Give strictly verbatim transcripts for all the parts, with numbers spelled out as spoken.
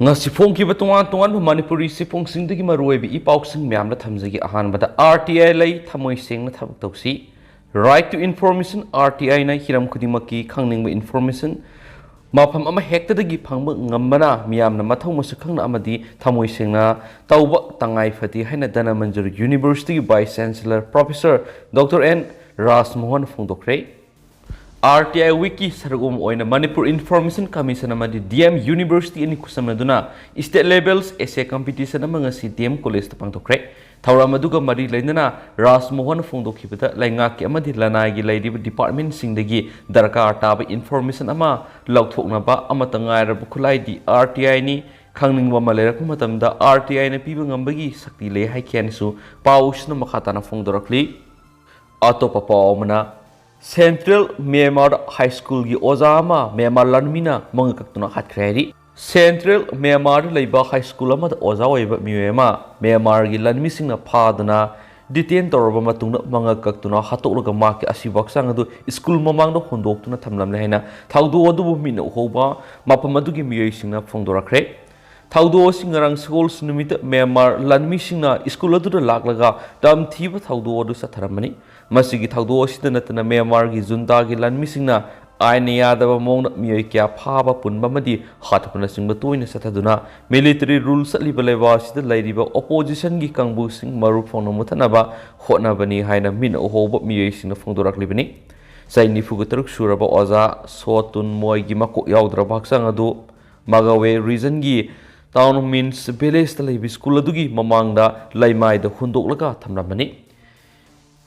ꯉꯁꯤ ꯐꯣꯡꯈꯤꯕ ꯇꯣꯉꯥꯟ ꯇꯣꯉꯥꯟꯕ ꯃꯅꯤꯄꯨꯔꯤ ꯆꯦꯐꯣꯡꯁꯤꯡꯗꯒꯤ ꯃꯔꯨꯑꯣꯏꯕ ꯏ ꯄꯥꯎꯁꯤꯡ ꯃꯌꯥꯝꯅ ꯊꯝꯖꯒꯦ꯫ ꯑꯍꯥꯟꯕꯗ, R T I ꯂꯩ, ꯊꯃꯣꯏ ꯁꯦꯡꯅ ꯊꯕꯛ ꯇꯧꯁꯤ꯫ Right to Information, R T Iꯅ ꯍꯤꯔꯝ ꯈꯨꯗꯤꯡꯃꯛꯀꯤ ꯈꯪꯅꯤꯡꯕ information ꯃꯐꯝ ꯑꯃ ꯍꯦꯛꯇꯗꯒꯤ ꯐꯪꯕ ꯉꯝꯕꯅ ꯃꯤꯌꯥꯝꯅ ꯃꯊꯧ ꯃꯁꯛ ꯈꯪꯅ ꯑꯃꯗꯤ ꯊꯃꯣꯏ ꯁꯦꯡꯅ ꯇꯧꯕ ꯇꯉꯥꯏ ꯐꯗꯦ ꯍꯥꯏꯅ ꯙꯅꯃꯟꯖꯨꯔ Universityꯒꯤ Vice Chancellor Professor Doctor N ꯔꯥꯖꯃꯣꯍꯟ ꯐꯣꯡꯗꯣꯛꯈ꯭ꯔꯦ꯫ R T I Weekꯀꯤ ꯁꯔꯨꯛ ꯑꯃ ꯑꯣꯏꯅ ꯃꯅꯤꯄꯨꯔ Information Commission ꯑꯃꯗꯤ D M University ꯑꯅꯤ ꯈꯨꯠꯁꯝꯅꯗꯨꯅ State Level Essay Competition ꯑꯃ ꯉꯁꯤ D M Collegeꯇ ꯄꯥꯡꯊꯣꯛꯈ꯭ꯔꯦ꯫ ꯊꯧꯔꯝ ꯑꯗꯨꯒ ꯃꯔꯤ ꯂꯩꯅꯅ ꯔꯥꯖꯃꯣꯍꯟ ꯐꯣꯡꯗꯣꯛꯈꯤꯕꯗ, ꯂꯩꯉꯥꯛꯀꯤ ꯑꯃꯗꯤ ꯂꯅꯥꯏꯒꯤ ꯂꯩꯔꯤꯕ departmentꯁꯤꯡꯗꯒꯤ ꯗꯔꯀꯥꯔ ꯇꯥꯕ information ꯑꯃ ꯂꯧꯊꯣꯛꯅꯕ ꯑꯃꯠꯇ ꯉꯥꯏꯔꯕ ꯈꯨꯠꯂꯥꯏꯗꯤ R T Iꯅꯤ꯫ ꯈꯪꯅꯤꯡꯕ ꯑꯃ ꯂꯩꯔꯛꯄ ꯃꯇꯝꯗ R T Iꯅ ꯄꯤꯕ ꯉꯝꯕꯒꯤ ꯁꯛꯇꯤ ꯂꯩ ꯍꯥꯏꯈꯤ ꯍꯥꯏꯅꯁꯨ ꯄꯥꯎꯁꯤꯅ ꯃꯈꯥ ꯇꯥꯅ ꯐꯣꯡꯗꯣꯔꯛꯂꯤ꯫ ꯑꯇꯣꯞꯄ ꯄꯥꯎ ꯑꯃꯅ, Central Myanmar High Schoolꯒꯤ ꯑꯣꯖꯥ ꯑꯃ ꯃ꯭ꯌꯥꯟꯃꯥꯔ ꯂꯥꯟꯃꯤꯅ ꯃꯉꯛ ꯀꯛꯇꯨꯅ ꯍꯥꯠꯈ꯭ꯔꯦ ꯍꯥꯏꯔꯤ꯫ Central Myanmarꯗ ꯂꯩꯕ high school ꯑꯃꯗ ꯑꯣꯖꯥ ꯑꯣꯏꯕ ꯃꯤꯑꯣꯏ ꯑꯃ ꯃ꯭ꯌꯥꯟꯃꯥꯔꯒꯤ ꯂꯥꯟꯃꯤꯁꯤꯡꯅ ꯐꯥꯗꯨꯅ detain ꯇꯧꯔꯕ ꯃꯇꯨꯡꯗ ꯃꯉꯛ ꯀꯛꯇꯨꯅ ꯍꯥꯠꯇꯣꯛꯂꯒ ꯃꯍꯥꯛꯀꯤ ꯑꯁꯤꯕ ꯍꯛꯆꯥꯡ ꯑꯗꯨ school ꯃꯃꯥꯡꯗ ꯍꯨꯟꯗꯣꯛꯇꯨꯅ ꯊꯝꯂꯝꯂꯦ ꯍꯥꯏꯅ ꯊꯧꯗꯣꯛ ꯑꯗꯨꯕꯨ ꯃꯤꯠꯅ ꯎꯍꯧꯕ ꯃꯐꯝ ꯑꯗꯨꯒꯤ ꯃꯤꯑꯣꯏꯁꯤꯡꯅ ꯐꯣꯡꯗꯣꯔꯛꯈ꯭ꯔꯦ꯫ ꯊꯧꯗꯣꯛ ꯑꯁꯤ ꯉꯔꯥꯡ ꯁꯒꯣꯜꯁꯦꯟ ꯅꯨꯃꯤꯠꯇ ꯃ꯭ꯌꯥꯟꯃꯥꯔ ꯂꯥꯟꯃꯤꯁꯤꯡꯅ school ꯑꯗꯨꯗ ꯂꯥꯛꯂꯒ ꯇꯝꯊꯤꯕ ꯊꯧꯗꯣꯛ ꯑꯗꯨ ꯆꯠꯊꯔꯝꯕꯅꯤ꯫ ꯃꯁꯤꯒꯤ ꯊꯧꯗꯣꯛ ꯑꯁꯤꯗ ꯅꯠꯇꯅ ꯃ꯭ꯌꯥꯟꯃꯥꯔꯒꯤ ꯖꯨꯟꯇꯥꯒꯤ ꯂꯥꯟꯃꯤꯁꯤꯡꯅ ꯑꯥꯏꯟꯅ ꯌꯥꯗꯕ ꯃꯑꯣꯡꯗ ꯃꯤꯑꯣꯏ ꯀꯌꯥ ꯐꯥꯕ ꯄꯨꯟꯕ ꯑꯃꯗꯤ ꯍꯥꯠꯇꯣꯛꯄꯅꯆꯤꯡꯕ ꯇꯣꯏꯅ ꯆꯠꯊꯗꯨꯅ military rule ꯆꯠꯂꯤꯕ ꯂꯩꯕꯥꯛ ꯑꯁꯤꯗ ꯂꯩꯔꯤꯕ oppositionꯒꯤ ꯀꯥꯡꯕꯨꯁꯤꯡ ꯃꯔꯨ ꯐꯪꯅ ꯃꯨꯊꯠꯅꯕ ꯍꯣꯠꯅꯕꯅꯤ ꯍꯥꯏꯅ ꯃꯤꯠꯅ ꯎꯍꯧꯕ ꯃꯤꯑꯣꯏꯁꯤꯡꯅ ꯐꯣꯡꯗꯣꯔꯛꯂꯤꯕꯅꯤ꯫ ꯆꯍꯤ ꯅꯤꯐꯨꯒ ꯇꯔꯨꯛ ꯁꯨꯔꯕ ꯑꯣꯖꯥ ꯁꯣ ꯇꯨꯟ ꯃꯣꯏꯒꯤ ꯃꯀꯣꯛ ꯌꯥꯎꯗ꯭ꯔꯕ ꯍꯛꯆꯥꯡ ꯑꯗꯨ ꯃꯒꯋꯦ regionꯒꯤ Town Means Villageꯇ ꯂꯩꯕ school ꯑꯗꯨꯒꯤ ꯃꯃꯥꯡꯗ ꯂꯩꯃꯥꯏꯗ ꯍꯨꯟꯗꯣꯛꯂꯒ ꯊꯝꯂꯝꯕꯅꯤ꯫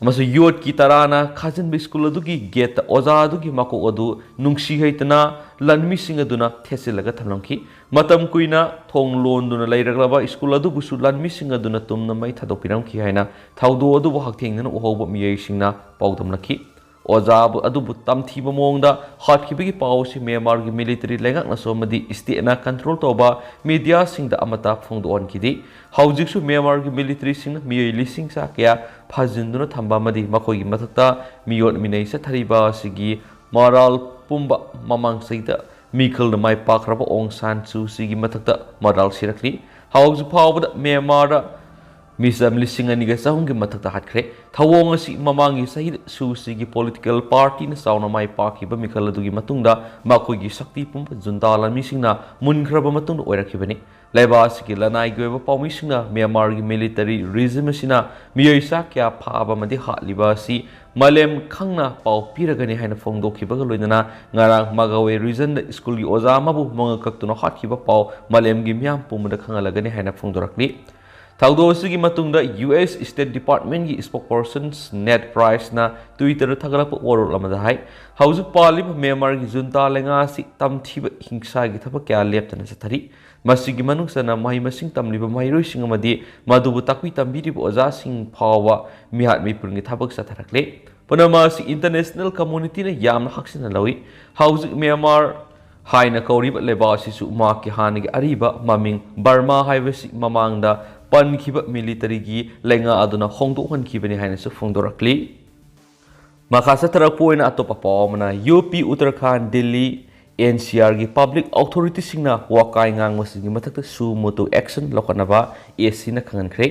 ꯑꯃꯁꯨꯡ ꯌꯣꯠꯀꯤ ꯇꯔꯥꯅ ꯈꯥꯖꯤꯟꯕ school ꯑꯗꯨꯒꯤ gateꯇ ꯑꯣꯖꯥ ꯑꯗꯨꯒꯤ ꯃꯀꯣꯛ ꯑꯗꯨ ꯅꯨꯡꯁꯤ ꯍꯩꯇꯅ ꯂꯥꯟꯃꯤꯁꯤꯡ ꯑꯗꯨꯅ ꯊꯦꯠꯆꯤꯜꯂꯒ ꯊꯝꯂꯝꯈꯤ꯫ ꯃꯇꯝ ꯀꯨꯏꯅ ꯊꯣꯡ ꯂꯣꯟꯗꯨꯅ ꯂꯩꯔꯛꯂꯕ school ꯑꯗꯨꯕꯨꯁꯨ ꯂꯥꯟꯃꯤꯁꯤꯡ ꯑꯗꯨꯅ ꯇꯨꯝꯅ ꯃꯩ ꯊꯥꯗꯣꯛꯄꯤꯔꯝꯈꯤ ꯍꯥꯏꯅ ꯊꯧꯗꯣꯛ ꯑꯗꯨꯕꯨ ꯍꯛꯊꯦꯡꯅꯅ ꯎꯍꯧꯕ ꯃꯤꯑꯣꯏꯁꯤꯡꯅ ꯄꯥꯎꯗꯝꯂꯛꯈꯤ꯫ ꯑꯣꯖꯥ ꯑꯗꯨꯕꯨ ꯇꯝꯊꯤꯕ ꯃꯑꯣꯡꯗ ꯍꯥꯠꯈꯤꯕꯒꯤ ꯄꯥꯎ ꯑꯁꯤ ꯃ꯭ꯌꯥꯟꯃꯥꯔꯒꯤ military ꯂꯩꯉꯥꯛꯅꯁꯨ ꯑꯃꯗꯤ stateꯅ control ꯇꯧꯕ mediaꯁꯤꯡꯗ ꯑꯃꯠꯇ ꯐꯣꯡꯗꯣꯛꯍꯟꯈꯤꯗꯦ꯫ ꯍꯧꯖꯤꯛꯁꯨ ꯃ꯭ꯌꯥꯟꯃꯥꯔꯒꯤ militaryꯁꯤꯡꯅ ꯃꯤꯑꯣꯏ ꯂꯤꯁꯤꯡ ꯆꯥ ꯀꯌꯥ ꯐꯥꯖꯤꯟꯗꯨꯅ ꯊꯝꯕ ꯑꯃꯗꯤ ꯃꯈꯣꯏꯒꯤ ꯃꯊꯛꯇ ꯃꯤꯑꯣꯠ ꯃꯤꯅꯩ ꯆꯠꯊꯔꯤꯕ ꯑꯁꯤꯒꯤ ꯃꯔꯥꯜ ꯄꯨꯝꯕ ꯃꯃꯥꯡ ꯆꯍꯤꯗ ꯃꯤꯈꯜꯗ ꯃꯥꯏ ꯄꯥꯛꯈ꯭ꯔꯕ ꯑꯣꯡ ꯁꯥꯟ ꯁꯨ ꯆꯤꯒꯤ ꯃꯊꯛꯇ ꯃꯔꯥꯜ ꯁꯤꯔꯛꯂꯤ꯫ ꯍꯧꯖꯤꯛ ꯐꯥꯎꯕꯗ ꯃ꯭ꯌꯥꯟꯃꯥꯔꯗ ꯃꯤꯆꯝ ꯂꯤꯁꯤꯡ ꯑꯅꯤꯒ ꯆꯍꯨꯝꯒꯤ ꯃꯊꯛꯇ ꯍꯥꯠꯈ꯭ꯔꯦ꯫ ꯊꯧꯑꯣꯡ ꯑꯁꯤ ꯃꯃꯥꯡꯒꯤ ꯆꯍꯤꯗ ꯁꯨ ꯆꯤꯒꯤ ꯄꯣꯂꯤꯇꯤꯀꯦꯜ ꯄꯥꯔꯇꯤꯅ ꯆꯥꯎꯅ ꯃꯥꯏ ꯄꯥꯛꯈꯤꯕ ꯃꯤꯈꯜ ꯑꯗꯨꯒꯤ ꯃꯇꯨꯡꯗ ꯃꯈꯣꯏꯒꯤ ꯁꯛꯇꯤ ꯄꯨꯝꯕ ꯖꯨꯟꯇꯥ ꯂꯥꯟꯃꯤꯁꯤꯡꯅ ꯃꯨꯟꯈ꯭ꯔꯕ ꯃꯇꯨꯡꯗ ꯑꯣꯏꯔꯛꯈꯤꯕꯅꯤ꯫ ꯂꯩꯕꯥꯛ ꯑꯁꯤꯒꯤ ꯂꯅꯥꯏꯒꯤ ꯑꯣꯏꯕ ꯄꯥꯎꯃꯤꯁꯤꯡꯅ ꯃ꯭ꯌꯥꯟꯃꯥꯔꯒꯤ ꯃꯤꯂꯤꯇꯔꯤ ꯔꯤꯖꯤꯝ ꯑꯁꯤꯅ ꯃꯤꯑꯣꯏ ꯆꯥ ꯀꯌꯥ ꯐꯥꯕ ꯑꯃꯗꯤ ꯍꯥꯠꯂꯤꯕ ꯑꯁꯤ ꯃꯥꯂꯦꯝ ꯈꯪꯅ ꯄꯥꯎ ꯄꯤꯔꯒꯅꯤ ꯍꯥꯏꯅ ꯐꯣꯡꯗꯣꯛꯈꯤꯕꯒ ꯂꯣꯏꯅꯅ ꯉꯔꯥꯡ ꯃꯒꯥꯋꯦ ꯔꯤꯖꯟꯗ ꯁ꯭ꯀꯨꯜꯒꯤ ꯑꯣꯖꯥ ꯑꯃꯕꯨ ꯃꯉꯛ ꯀꯛꯇꯨꯅ ꯍꯥꯠꯈꯤꯕ ꯄꯥꯎ ꯃꯥꯂꯦꯝꯒꯤ ꯃꯤꯌꯥꯝ ꯄꯨꯝꯕꯗ ꯈꯪꯍꯜꯂꯒꯅꯤ ꯍꯥꯏꯅ ꯐꯣꯡꯗꯣꯔꯛꯂꯤ꯫ ꯊꯧꯗꯣꯛ ꯑꯁꯤꯒꯤ ꯃꯇꯨꯡꯗ ꯌꯨ ꯑꯦꯁ ꯁ꯭ꯇꯦꯠ ꯗꯤꯄꯥꯔꯠꯃꯦꯟꯒꯤ ꯁ꯭ꯄꯣꯛꯄꯔꯁꯟ ꯅꯦꯗ ꯄ꯭ꯔꯥꯏꯁꯅ ꯇ꯭ꯋꯤꯇꯔꯗ ꯊꯥꯒꯠꯂꯛꯄ ꯋꯥꯔꯣꯜ ꯑꯃꯗ ꯍꯥꯏ, ꯍꯧꯖꯤꯛ ꯄꯥꯜꯂꯤꯕ ꯃ꯭ꯌꯥꯟꯃꯥꯔꯒꯤ ꯖꯨꯟꯇꯥ ꯂꯩꯉꯥꯛ ꯑꯁꯤ ꯇꯝꯊꯤꯕ ꯍꯤꯡꯁꯥꯒꯤ ꯊꯕꯛ ꯀꯌꯥ ꯂꯦꯞꯇꯅ ꯆꯠꯊꯔꯤ꯫ ꯃꯁꯤꯒꯤ ꯃꯅꯨꯡ ꯆꯟꯅ ꯃꯍꯩ ꯃꯁꯤꯡ ꯇꯝꯂꯤꯕ ꯃꯍꯩꯔꯣꯏꯁꯤꯡ ꯑꯃꯗꯤ ꯃꯗꯨꯕꯨ ꯇꯥꯛꯄꯤ ꯇꯝꯕꯤꯔꯤꯕ ꯑꯣꯖꯥꯁꯤꯡ ꯐꯥꯎꯕ ꯃꯤꯍꯥꯠ ꯃꯤꯄꯨꯟꯒꯤ ꯊꯕꯛ ꯆꯠꯊꯔꯛꯂꯤ꯫ ꯄꯨꯝꯅꯃꯛ ꯑꯁꯤ ꯏꯟꯇꯔꯅꯦꯁꯅꯦꯜ ꯀꯝꯃꯨꯅꯤꯇꯤꯅ ꯌꯥꯝꯅ ꯍꯛꯆꯤꯟꯅ ꯂꯧꯏ꯫ ꯍꯧꯖꯤꯛ ꯃ꯭ꯌꯥꯟꯃꯥꯔ ꯍꯥꯏꯅ ꯀꯧꯔꯤꯕ ꯂꯩꯕꯥꯛ ꯑꯁꯤꯁꯨ ꯃꯍꯥꯛꯀꯤ ꯍꯥꯟꯅꯒꯤ ꯑꯔꯤꯕ ꯃꯃꯤꯡ ꯕꯔꯃꯥ ꯍꯥꯏꯕꯁꯤ ꯃꯃꯥꯡꯗ ꯄꯟꯈꯤꯕ ꯃꯤꯂꯤꯇꯔꯤꯒꯤ ꯂꯩꯉꯥꯛ ꯑꯗꯨꯅ ꯍꯣꯡꯗꯣꯛꯍꯟꯈꯤꯕꯅꯤ ꯍꯥꯏꯅꯁꯨ ꯐꯣꯡꯗꯣꯔꯛꯂꯤ꯫ ꯃꯈꯥ ꯆꯠꯊꯔꯛꯄ ꯑꯣꯏꯅ ꯑꯇꯣꯞꯄ ꯄꯥꯎ ꯑꯃꯅ, ꯌꯨ ꯄꯤ, Uttarakhand, Delhi, N C ꯑꯥꯔꯒꯤ public ꯑꯣꯊꯣꯔꯤꯇꯤꯁꯤꯡꯅ ꯋꯥꯀꯥꯏ ꯉꯥꯡꯕꯁꯤꯡꯒꯤ ꯃꯊꯛꯇ ꯁꯨ ꯃꯣꯇꯣ ꯑꯦꯛꯁꯟ ꯂꯧꯈꯠꯅꯕ ꯑꯦ ꯁꯤꯅ ꯈꯪꯍꯟꯈ꯭ꯔꯦ꯫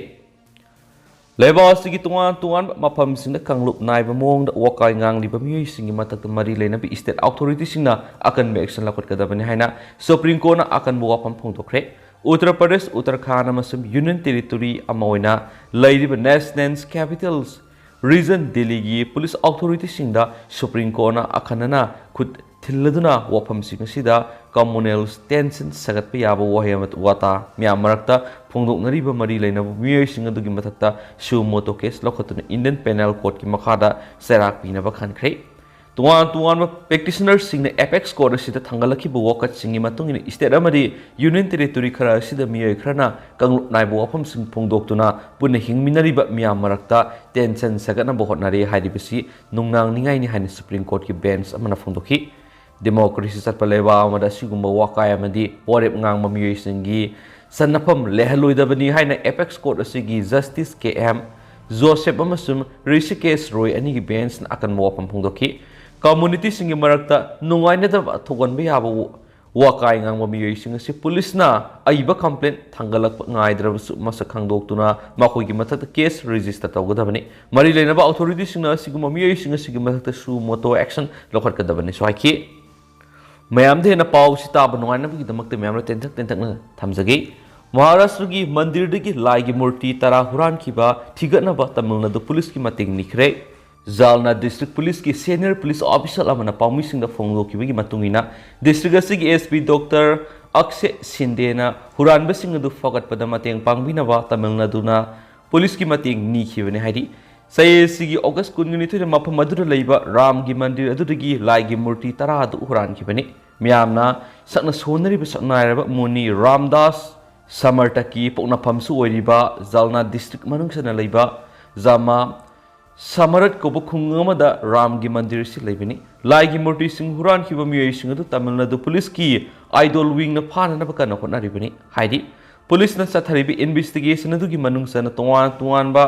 ꯂꯩꯕꯥꯛ ꯑꯁꯤꯒꯤ ꯇꯣꯉꯥꯟ ꯇꯣꯉꯥꯟꯕ ꯃꯐꯝꯁꯤꯡꯗ ꯀꯥꯡꯂꯨꯞ ꯅꯥꯏꯕ ꯃꯑꯣꯡꯗ ꯋꯥꯀꯥꯏ ꯉꯥꯡꯂꯤꯕ ꯃꯤꯑꯣꯏꯁꯤꯡꯒꯤ ꯃꯊꯛꯇ ꯃꯔꯤ ꯂꯩꯅꯕ ꯏꯁꯇꯦꯠ ꯑꯣꯊꯣꯔꯤꯇꯤꯁꯤꯡꯅ ꯑꯀꯟꯕ ꯑꯦꯛꯁꯟ ꯂꯧꯈꯠꯀꯗꯕꯅꯤ ꯍꯥꯏꯅ ꯁꯨꯄ꯭ꯔꯤꯝ ꯀꯣꯔꯠꯅ ꯑꯀꯟꯕ ꯋꯥꯐꯝ ꯐꯣꯡꯗꯣꯛꯈ꯭ꯔꯦ꯫ ꯎꯠꯇꯔ ꯄ꯭ꯔꯗꯦꯁ, ꯎꯠꯇꯔꯈꯥꯟ ꯑꯃꯁꯨꯡ ꯌꯨꯅꯤꯌꯟ ꯇꯦꯔꯤꯇꯣꯔꯤ ꯑꯃ ꯑꯣꯏꯅ ꯂꯩꯔꯤꯕ ꯅꯦꯁꯅꯦꯜ ꯀꯦꯄꯤꯇꯜꯁ ꯔꯤꯖꯟ ꯗꯤꯜꯂꯤꯒꯤ ꯄꯨꯂꯤꯁ ꯑꯣꯊꯣꯔꯤꯇꯤꯁꯤꯡꯗ ꯁꯨꯄ꯭ꯔꯤꯝ ꯀꯣꯔꯠꯅ ꯑꯈꯟꯅꯅ ꯈꯨꯠ ꯊꯤꯜꯂꯗꯨꯅ ꯋꯥꯐꯝꯁꯤꯡ ꯑꯁꯤꯗ ꯀꯝꯃꯨꯅꯦꯜ ꯇꯦꯟꯁꯟ ꯁꯥꯒꯠꯄ ꯌꯥꯕ ꯋꯥꯍꯩ ꯑꯃ, ꯋꯥꯇꯥ ꯃꯌꯥꯝ ꯃꯔꯛꯇ ꯐꯣꯡꯗꯣꯛꯅꯔꯤꯕ ꯃꯔꯤ ꯂꯩꯅꯕ ꯃꯤꯑꯣꯏꯁꯤꯡ ꯑꯗꯨꯒꯤ ꯃꯊꯛꯇ ꯁꯨ ꯃꯣꯇꯣ ꯀꯦꯁ ꯂꯧꯈꯠꯇꯨꯅ ꯏꯟꯗꯤꯌꯟ ꯄꯦꯅꯦꯜ ꯀꯣꯗꯀꯤ ꯃꯈꯥꯗ ꯆꯩꯔꯥꯛ ꯄꯤꯅꯕ ꯈꯟꯈ꯭ꯔꯦ꯫ ꯇꯣꯉꯥꯟ ꯇꯣꯉꯥꯟꯕ ꯄ꯭ꯔꯦꯛꯇꯤꯁꯅꯔꯁꯤꯡꯅ ꯑꯦꯄꯦꯛꯁ ꯀꯣꯔꯠ ꯑꯁꯤꯗ ꯊꯥꯡꯒꯠꯂꯛꯈꯤꯕ ꯋꯥꯀꯠꯁꯤꯡꯒꯤ ꯃꯇꯨꯡ ꯏꯟꯅ, ꯏꯁꯇꯦꯠ ꯑꯃꯗꯤ ꯌꯨꯅꯤꯌꯟ ꯇꯦꯔꯤꯇꯣꯔꯤ ꯈꯔ ꯑꯁꯤꯗ ꯃꯤꯑꯣꯏ ꯈꯔꯅ ꯀꯥꯡꯂꯨꯞ ꯅꯥꯏꯕ ꯋꯥꯐꯝꯁꯤꯡ ꯐꯣꯡꯗꯣꯛꯇꯨꯅ ꯄꯨꯟꯅ ꯍꯤꯡꯃꯤꯟꯅꯔꯤꯕ ꯃꯤꯌꯥꯝ ꯃꯔꯛꯇ ꯇꯦꯟꯁꯟ ꯁꯥꯒꯠꯅꯕ ꯍꯣꯠꯅꯔꯤ ꯍꯥꯏꯔꯤꯕꯁꯤ ꯅꯨꯡꯅꯥꯡꯅꯤꯡꯉꯥꯏꯅꯤ ꯍꯥꯏꯅ ꯁꯨꯄ꯭ꯔꯤꯝ ꯀꯣꯔꯠꯀꯤ ꯕꯦꯟꯆ ꯑꯃꯅ ꯐꯣꯡꯗꯣꯛꯈꯤ꯫ ꯗꯦꯃꯣꯀ꯭ꯔꯦꯁꯤ ꯆꯠꯄ ꯂꯩꯕꯥꯛ ꯑꯃꯗ ꯑꯁꯤꯒꯨꯝꯕ ꯋꯥꯀꯥꯏ ꯑꯃꯗꯤ ꯋꯥꯔꯦꯞ ꯉꯥꯡꯕ ꯃꯤꯑꯣꯏꯁꯤꯡꯒꯤ ꯆꯟꯅꯐꯝ ꯂꯩꯍꯜꯂꯣꯏꯗꯕꯅꯤ ꯍꯥꯏꯅ ꯑꯦꯄꯦꯛꯁ ꯀꯣꯔꯠ ꯑꯁꯤꯒꯤ ꯖꯁꯇꯤꯁ ꯀꯦ ꯑꯦꯝ ꯖꯣꯁꯦꯞ ꯑꯃꯁꯨꯡ ꯔꯤꯁꯤꯀꯦꯁ ꯔꯣꯏ ꯑꯅꯤꯒꯤ ꯕꯦꯟꯆꯅ ꯑꯀꯟꯕ ꯋꯥꯐꯝ ꯐꯣꯡꯗꯣꯛꯈꯤ꯫ ꯀꯝꯃ꯭ꯌꯨꯅꯤꯇꯤꯁꯤꯡꯒꯤ ꯃꯔꯛꯇ ꯅꯨꯡꯉꯥꯏꯅꯗꯕ ꯊꯣꯛꯍꯟꯕ ꯌꯥꯕ ꯋꯥꯀꯥꯏ ꯉꯥꯡꯕ ꯃꯤꯑꯣꯏꯁꯤꯡ ꯑꯁꯤ ꯄꯨꯂꯤꯁꯅ ꯑꯏꯕ ꯀꯝꯄ꯭ꯂꯦꯟ ꯊꯥꯡꯒꯠꯂꯛꯄ ꯉꯥꯏꯗ꯭ꯔꯕꯁꯨ ꯃꯁꯛ ꯈꯪꯗꯣꯛꯇꯨꯅ ꯃꯈꯣꯏꯒꯤ ꯃꯊꯛꯇ ꯀꯦꯁ ꯔꯦꯖꯤꯁꯇꯔ ꯇꯧꯒꯗꯕꯅꯤ꯫ ꯃꯔꯤ ꯂꯩꯅꯕ ꯑꯣꯊꯣꯔꯤꯇꯤꯁꯤꯡꯅ ꯑꯁꯤꯒꯨꯝꯕ ꯃꯤꯑꯣꯏꯁꯤꯡ ꯑꯁꯤꯒꯤ ꯃꯊꯛꯇ ꯁꯨ ꯃꯣꯇꯣ ꯑꯦꯛꯁꯟ ꯂꯧꯈꯠꯀꯗꯕꯅꯤꯁꯨ ꯍꯥꯏꯈꯤ꯫ ꯃꯌꯥꯝꯗ ꯍꯦꯟꯅ ꯄꯥꯎꯁꯤ ꯇꯥꯕ ꯅꯨꯡꯉꯥꯏꯅꯕꯒꯤꯗꯃꯛꯇ ꯃꯌꯥꯝꯗ ꯇꯦꯟꯇꯛ ꯇꯦꯟꯇꯛꯅ ꯊꯝꯖꯒꯦ꯫ ꯃꯍꯥꯔꯥꯁꯇ꯭ꯔꯒꯤ ꯃꯟꯗꯤꯔꯗꯒꯤ ꯂꯥꯏꯒꯤ ꯃꯨꯔꯇꯤ ꯇꯔꯥ ꯍꯨꯔꯥꯟꯈꯤꯕ ꯊꯤꯒꯠꯅꯕ ꯇꯥꯃꯤꯜ ꯅꯥꯗꯨ ꯄꯨꯂꯤꯁꯀꯤ ꯃꯇꯦꯡ ꯅꯤꯈ꯭ꯔꯦ꯫ ꯖꯥꯜꯅꯥ ꯗꯤꯁꯇ꯭ꯔꯤꯛ ꯄꯨꯂꯤꯁꯀꯤ ꯁꯦꯅꯤꯌꯔ ꯄꯨꯂꯤꯁ ꯑꯣꯐꯤꯁꯔ ꯑꯃꯅ ꯄꯥꯎꯃꯤꯁꯤꯡꯗ ꯐꯣꯡꯗꯣꯛꯈꯤꯕꯒꯤ ꯃꯇꯨꯡ ꯏꯟꯅ, ꯗꯤꯁꯇ꯭ꯔꯤꯛ ꯑꯁꯤꯒꯤ ꯑꯦꯁ ꯄꯤ ꯗꯣꯛꯇꯔ ꯑꯛꯁꯦ ꯁꯤꯟꯗꯦꯅ ꯍꯨꯔꯥꯟꯕꯁꯤꯡ ꯑꯗꯨ ꯐꯒꯠꯄꯗ ꯃꯇꯦꯡ ꯄꯥꯡꯕꯤꯅꯕ ꯇꯥꯃꯤꯜ ꯅꯥꯗꯨꯅ ꯄꯨꯂꯤꯁꯀꯤ ꯃꯇꯦꯡ ꯅꯤꯈꯤꯕꯅꯤ ꯍꯥꯏꯔꯤ꯫ ꯆꯍꯤ ꯑꯁꯤꯒꯤ ꯑꯣꯒꯁ ꯀꯨꯟꯒ ꯅꯤꯊꯣꯏꯗ ꯃꯐꯝ ꯑꯗꯨꯗ ꯂꯩꯕ ꯔꯥꯝꯒꯤ ꯃꯟꯗꯤꯔ ꯑꯗꯨꯗꯒꯤ ꯂꯥꯏꯒꯤ ꯃꯨꯔꯇꯤ ꯇꯔꯥ ꯑꯗꯨ ꯍꯨꯔꯥꯟꯈꯤꯕꯅꯤ꯫ ꯃꯤꯌꯥꯝꯅ ꯁꯛꯅ ꯁꯣꯟꯅꯔꯤꯕ ꯁꯛꯅꯥꯏꯔꯕ ꯃꯨꯅꯤ ꯔꯥꯝꯗꯥꯁ ꯁꯃꯔꯇꯀꯤ ꯄꯣꯛꯅꯐꯝꯁꯨ ꯑꯣꯏꯔꯤꯕ ꯖꯥꯜꯅꯥ ꯗꯤꯁꯇ꯭ꯔꯤꯛ ꯃꯅꯨꯡ ꯆꯟꯅ ꯂꯩꯕ ꯖꯥꯃꯥ ꯁꯃꯔꯠ ꯀꯧꯕ ꯈꯨꯡꯒꯪ ꯑꯃꯗ ꯔꯥꯝꯒꯤ ꯃꯟꯗꯤꯔ ꯑꯁꯤ ꯂꯩꯕꯅꯤ꯫ ꯂꯥꯏꯒꯤ ꯃꯨꯔꯇꯤꯁꯤꯡ ꯍꯨꯔꯥꯟꯈꯤꯕ ꯃꯤꯑꯣꯏꯁꯤꯡ ꯑꯗꯨ ꯇꯥꯃꯤꯜ ꯅꯥꯗꯨ ꯄꯨꯂꯤꯁꯀꯤ ꯑꯥꯏꯗꯣꯜ ꯋꯤꯡꯅ ꯐꯥꯅꯅꯕ ꯀꯟꯅ ꯍꯣꯠꯅꯔꯤꯕꯅꯤ ꯍꯥꯏꯔꯤ꯫ ꯄꯨꯂꯤꯁꯅ ꯆꯠꯊꯔꯤꯕ ꯏꯟꯚꯦꯁꯇꯤꯒꯦꯁꯟ ꯑꯗꯨꯒꯤ ꯃꯅꯨꯡ ꯆꯟꯅ ꯇꯣꯉꯥꯟ ꯇꯣꯉꯥꯟꯕ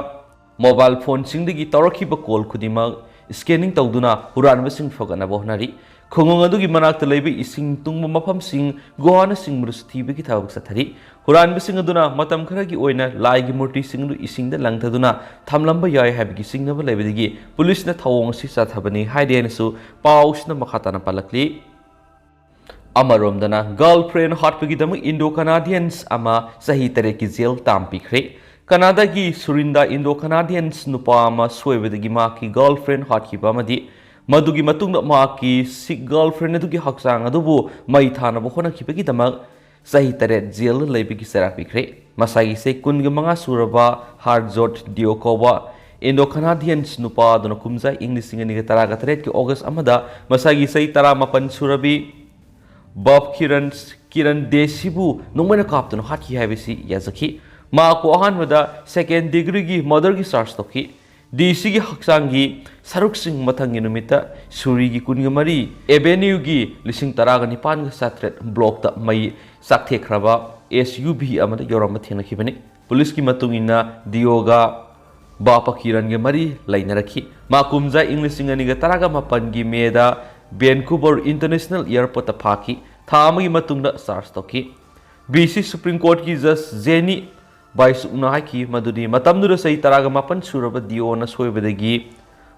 ꯃꯣꯕꯥꯏꯜ ꯐꯣꯟꯁꯤꯡꯗꯒꯤ ꯇꯧꯔꯛꯈꯤꯕ ꯀꯣꯜ ꯈꯨꯗꯤꯡꯃꯛ ꯁ꯭ꯀꯦꯅꯤꯡ ꯇꯧꯗꯨꯅ ꯍꯨꯔꯥꯟꯕꯁꯤꯡ ꯐꯒꯠꯅꯕ ꯍꯣꯠꯅꯔꯤ꯫ ꯈꯨꯡꯒꯪ ꯑꯗꯨꯒꯤ ꯃꯅꯥꯛꯇ ꯂꯩꯕ ꯏꯁꯤꯡ ꯇꯨꯡꯕ ꯃꯐꯝꯁꯤꯡ, ꯒꯨꯍꯥꯅꯆꯤꯡꯕꯗꯁꯨ ꯊꯤꯕꯒꯤ ꯊꯕꯛ ꯆꯠꯊꯔꯤ꯫ ꯍꯨꯔꯥꯟꯕꯁꯤꯡ ꯑꯗꯨꯅ ꯃꯇꯝ ꯈꯔꯒꯤ ꯑꯣꯏꯅ ꯂꯥꯏꯒꯤ ꯃꯨꯔꯇꯤꯁꯤꯡ ꯑꯗꯨ ꯏꯁꯤꯡꯗ ꯂꯪꯊꯗꯨꯅ ꯊꯝꯂꯝꯕ ꯌꯥꯏ ꯍꯥꯏꯕꯒꯤ ꯆꯤꯡꯅꯕ ꯂꯩꯕꯗꯒꯤ ꯄꯨꯂꯤꯁꯅ ꯊꯧꯑꯣꯡ ꯑꯁꯤ ꯆꯠꯊꯕꯅꯤ ꯍꯥꯏꯔꯤ ꯍꯥꯏꯅꯁꯨ ꯄꯥꯎꯁꯤꯅ ꯃꯈꯥ ꯇꯥꯅ ꯄꯜꯂꯛꯂꯤ꯫ ꯑꯃꯔꯣꯝꯗꯅ, ꯒꯔꯜ ꯐ꯭ꯔꯦꯟ ꯍꯥꯠꯄꯒꯤꯗꯃꯛ ꯏꯟꯗꯣ ꯀꯅꯥꯗꯤꯌꯟꯁ ꯑꯃ ꯆꯍꯤ ꯇꯔꯦꯠꯀꯤ ꯖꯦꯜ ꯇꯥꯝ ꯄꯤꯈ꯭ꯔꯦ꯫ ꯀꯅꯥꯗꯥꯒꯤ ꯁꯨꯔꯤꯟꯗ ꯏꯟꯗꯣ ꯀꯅꯥꯗꯤꯌꯟꯁ ꯅꯨꯄꯥ ꯑꯃ ꯁꯣꯏꯕꯗꯒꯤ ꯃꯍꯥꯛꯀꯤ ꯒꯔꯜ ꯐ꯭ꯔꯦꯟ ꯍꯥꯠꯈꯤꯕ ꯑꯃꯗꯤ ꯃꯗꯨꯒꯤ ꯃꯇꯨꯡꯗ ꯃꯍꯥꯛꯀꯤ ꯁꯤꯛ ꯒꯔꯜ ꯐ꯭ꯔꯦꯟ ꯑꯗꯨꯒꯤ ꯍꯛꯆꯥꯡ ꯑꯗꯨꯕꯨ ꯃꯩ ꯊꯥꯅꯕ ꯍꯣꯠꯅꯈꯤꯕꯒꯤꯗꯃꯛ ꯆꯍꯤ ꯇꯔꯦꯠ ꯖꯦꯜꯗ ꯂꯩꯕꯒꯤ ꯆꯩꯔꯥꯛ ꯄꯤꯈ꯭ꯔꯦ꯫ ꯃꯁꯥꯒꯤ ꯆꯍꯤ ꯀꯨꯟꯒ ꯃꯉꯥ ꯁꯨꯔꯕ ꯍꯥꯔꯖꯣꯠ ꯗꯤꯑꯣ ꯀꯧꯕ ꯏꯟꯗꯣ ꯀꯅꯥꯗꯤꯌꯟꯁ ꯅꯨꯄꯥ ꯑꯗꯨꯅ ꯀꯨꯝꯖꯥ ꯏꯪ ꯂꯤꯁꯤꯡ ꯑꯅꯤꯒ ꯇꯔꯥꯒ ꯇꯔꯦꯠꯀꯤ ꯑꯣꯒꯁ ꯑꯃꯗ ꯃꯁꯥꯒꯤ ꯆꯍꯤ ꯇꯔꯥꯃꯥꯄꯟ ꯁꯨꯔꯕꯤ ꯕꯕ ꯀꯤꯔꯟ, ꯀꯤꯔꯟ ꯗꯦꯁꯤꯕꯨ ꯅꯣꯡꯃꯩꯅ ꯀꯥꯞꯇꯨꯅ ꯍꯥꯠꯈꯤ ꯍꯥꯏꯕꯁꯤ ꯌꯥꯖꯈꯤ꯫ ꯃꯍꯥꯛꯄꯨ ꯑꯍꯥꯟꯕꯗ ꯁꯦꯀꯦꯟ ꯗꯤꯒ꯭ꯔꯤꯒꯤ ꯃꯔꯗꯔꯒꯤ ꯆꯥꯔꯖ ꯇꯧꯈꯤ꯫ ꯗꯤ ꯁꯤꯒꯤ ꯍꯛꯆꯥꯡꯒꯤ ꯁꯔꯨꯛꯁꯤꯡ ꯃꯊꯪꯒꯤ ꯅꯨꯃꯤꯠꯇ ꯁꯨꯔꯤꯒꯤ ꯀꯨꯟꯒ ꯃꯔꯤ ꯑꯦꯚꯦꯅ꯭ꯌꯨꯒꯤ ꯂꯤꯁꯤꯡ ꯇꯔꯥꯒ ꯅꯤꯄꯥꯟꯒ ꯆꯥꯇ꯭ꯔꯦꯠ ꯕ꯭ꯂꯣꯛꯇ ꯃꯩ ꯆꯥꯛꯊꯦꯛꯈ꯭ꯔꯕ ꯑꯦꯁ ꯌꯨ ꯚꯤ ꯑꯃꯗ ꯌꯧꯔꯝꯕ ꯊꯦꯡꯅꯈꯤꯕꯅꯤ꯫ ꯄꯨꯂꯤꯁꯀꯤ ꯃꯇꯨꯡ ꯏꯟꯅ ꯗꯤꯑꯣꯒ ꯕꯥꯞꯄ ꯀꯤꯔꯟꯒ ꯃꯔꯤ ꯂꯩꯅꯔꯛꯈꯤ꯫ ꯃꯥ ꯀꯨꯝꯖꯥ ꯏꯪ ꯂꯤꯁꯤꯡ ꯑꯅꯤꯒ ꯇꯔꯥꯒ ꯃꯥꯄꯟꯒꯤ ꯃꯦꯗ ꯚꯦꯟꯀꯨꯕꯔ ꯏꯟꯇꯔꯅꯦꯁꯅꯦꯜ ꯑꯦꯌꯔꯄꯣꯔꯠꯇ ꯐꯥꯈꯤ꯫ ꯊꯥ ꯑꯃꯒꯤ ꯃꯇꯨꯡꯗ ꯆꯥꯔꯖ ꯇꯧꯈꯤ꯫ ꯕꯤ ꯁꯤ ꯁꯨꯄ꯭ꯔꯤꯝ ꯀꯣꯔꯠꯀꯤ ꯖꯁ ꯖꯦꯅꯤ ꯕꯥꯏꯁꯨꯛꯅ ꯍꯥꯏꯈꯤ ꯃꯗꯨꯗꯤ ꯃꯇꯝꯗꯨꯗ ꯆꯍꯤ ꯇꯔꯥꯒ ꯃꯥꯄꯟ ꯁꯨꯔꯕ ꯗꯤꯑꯣꯅ ꯁꯣꯏꯕꯗꯒꯤ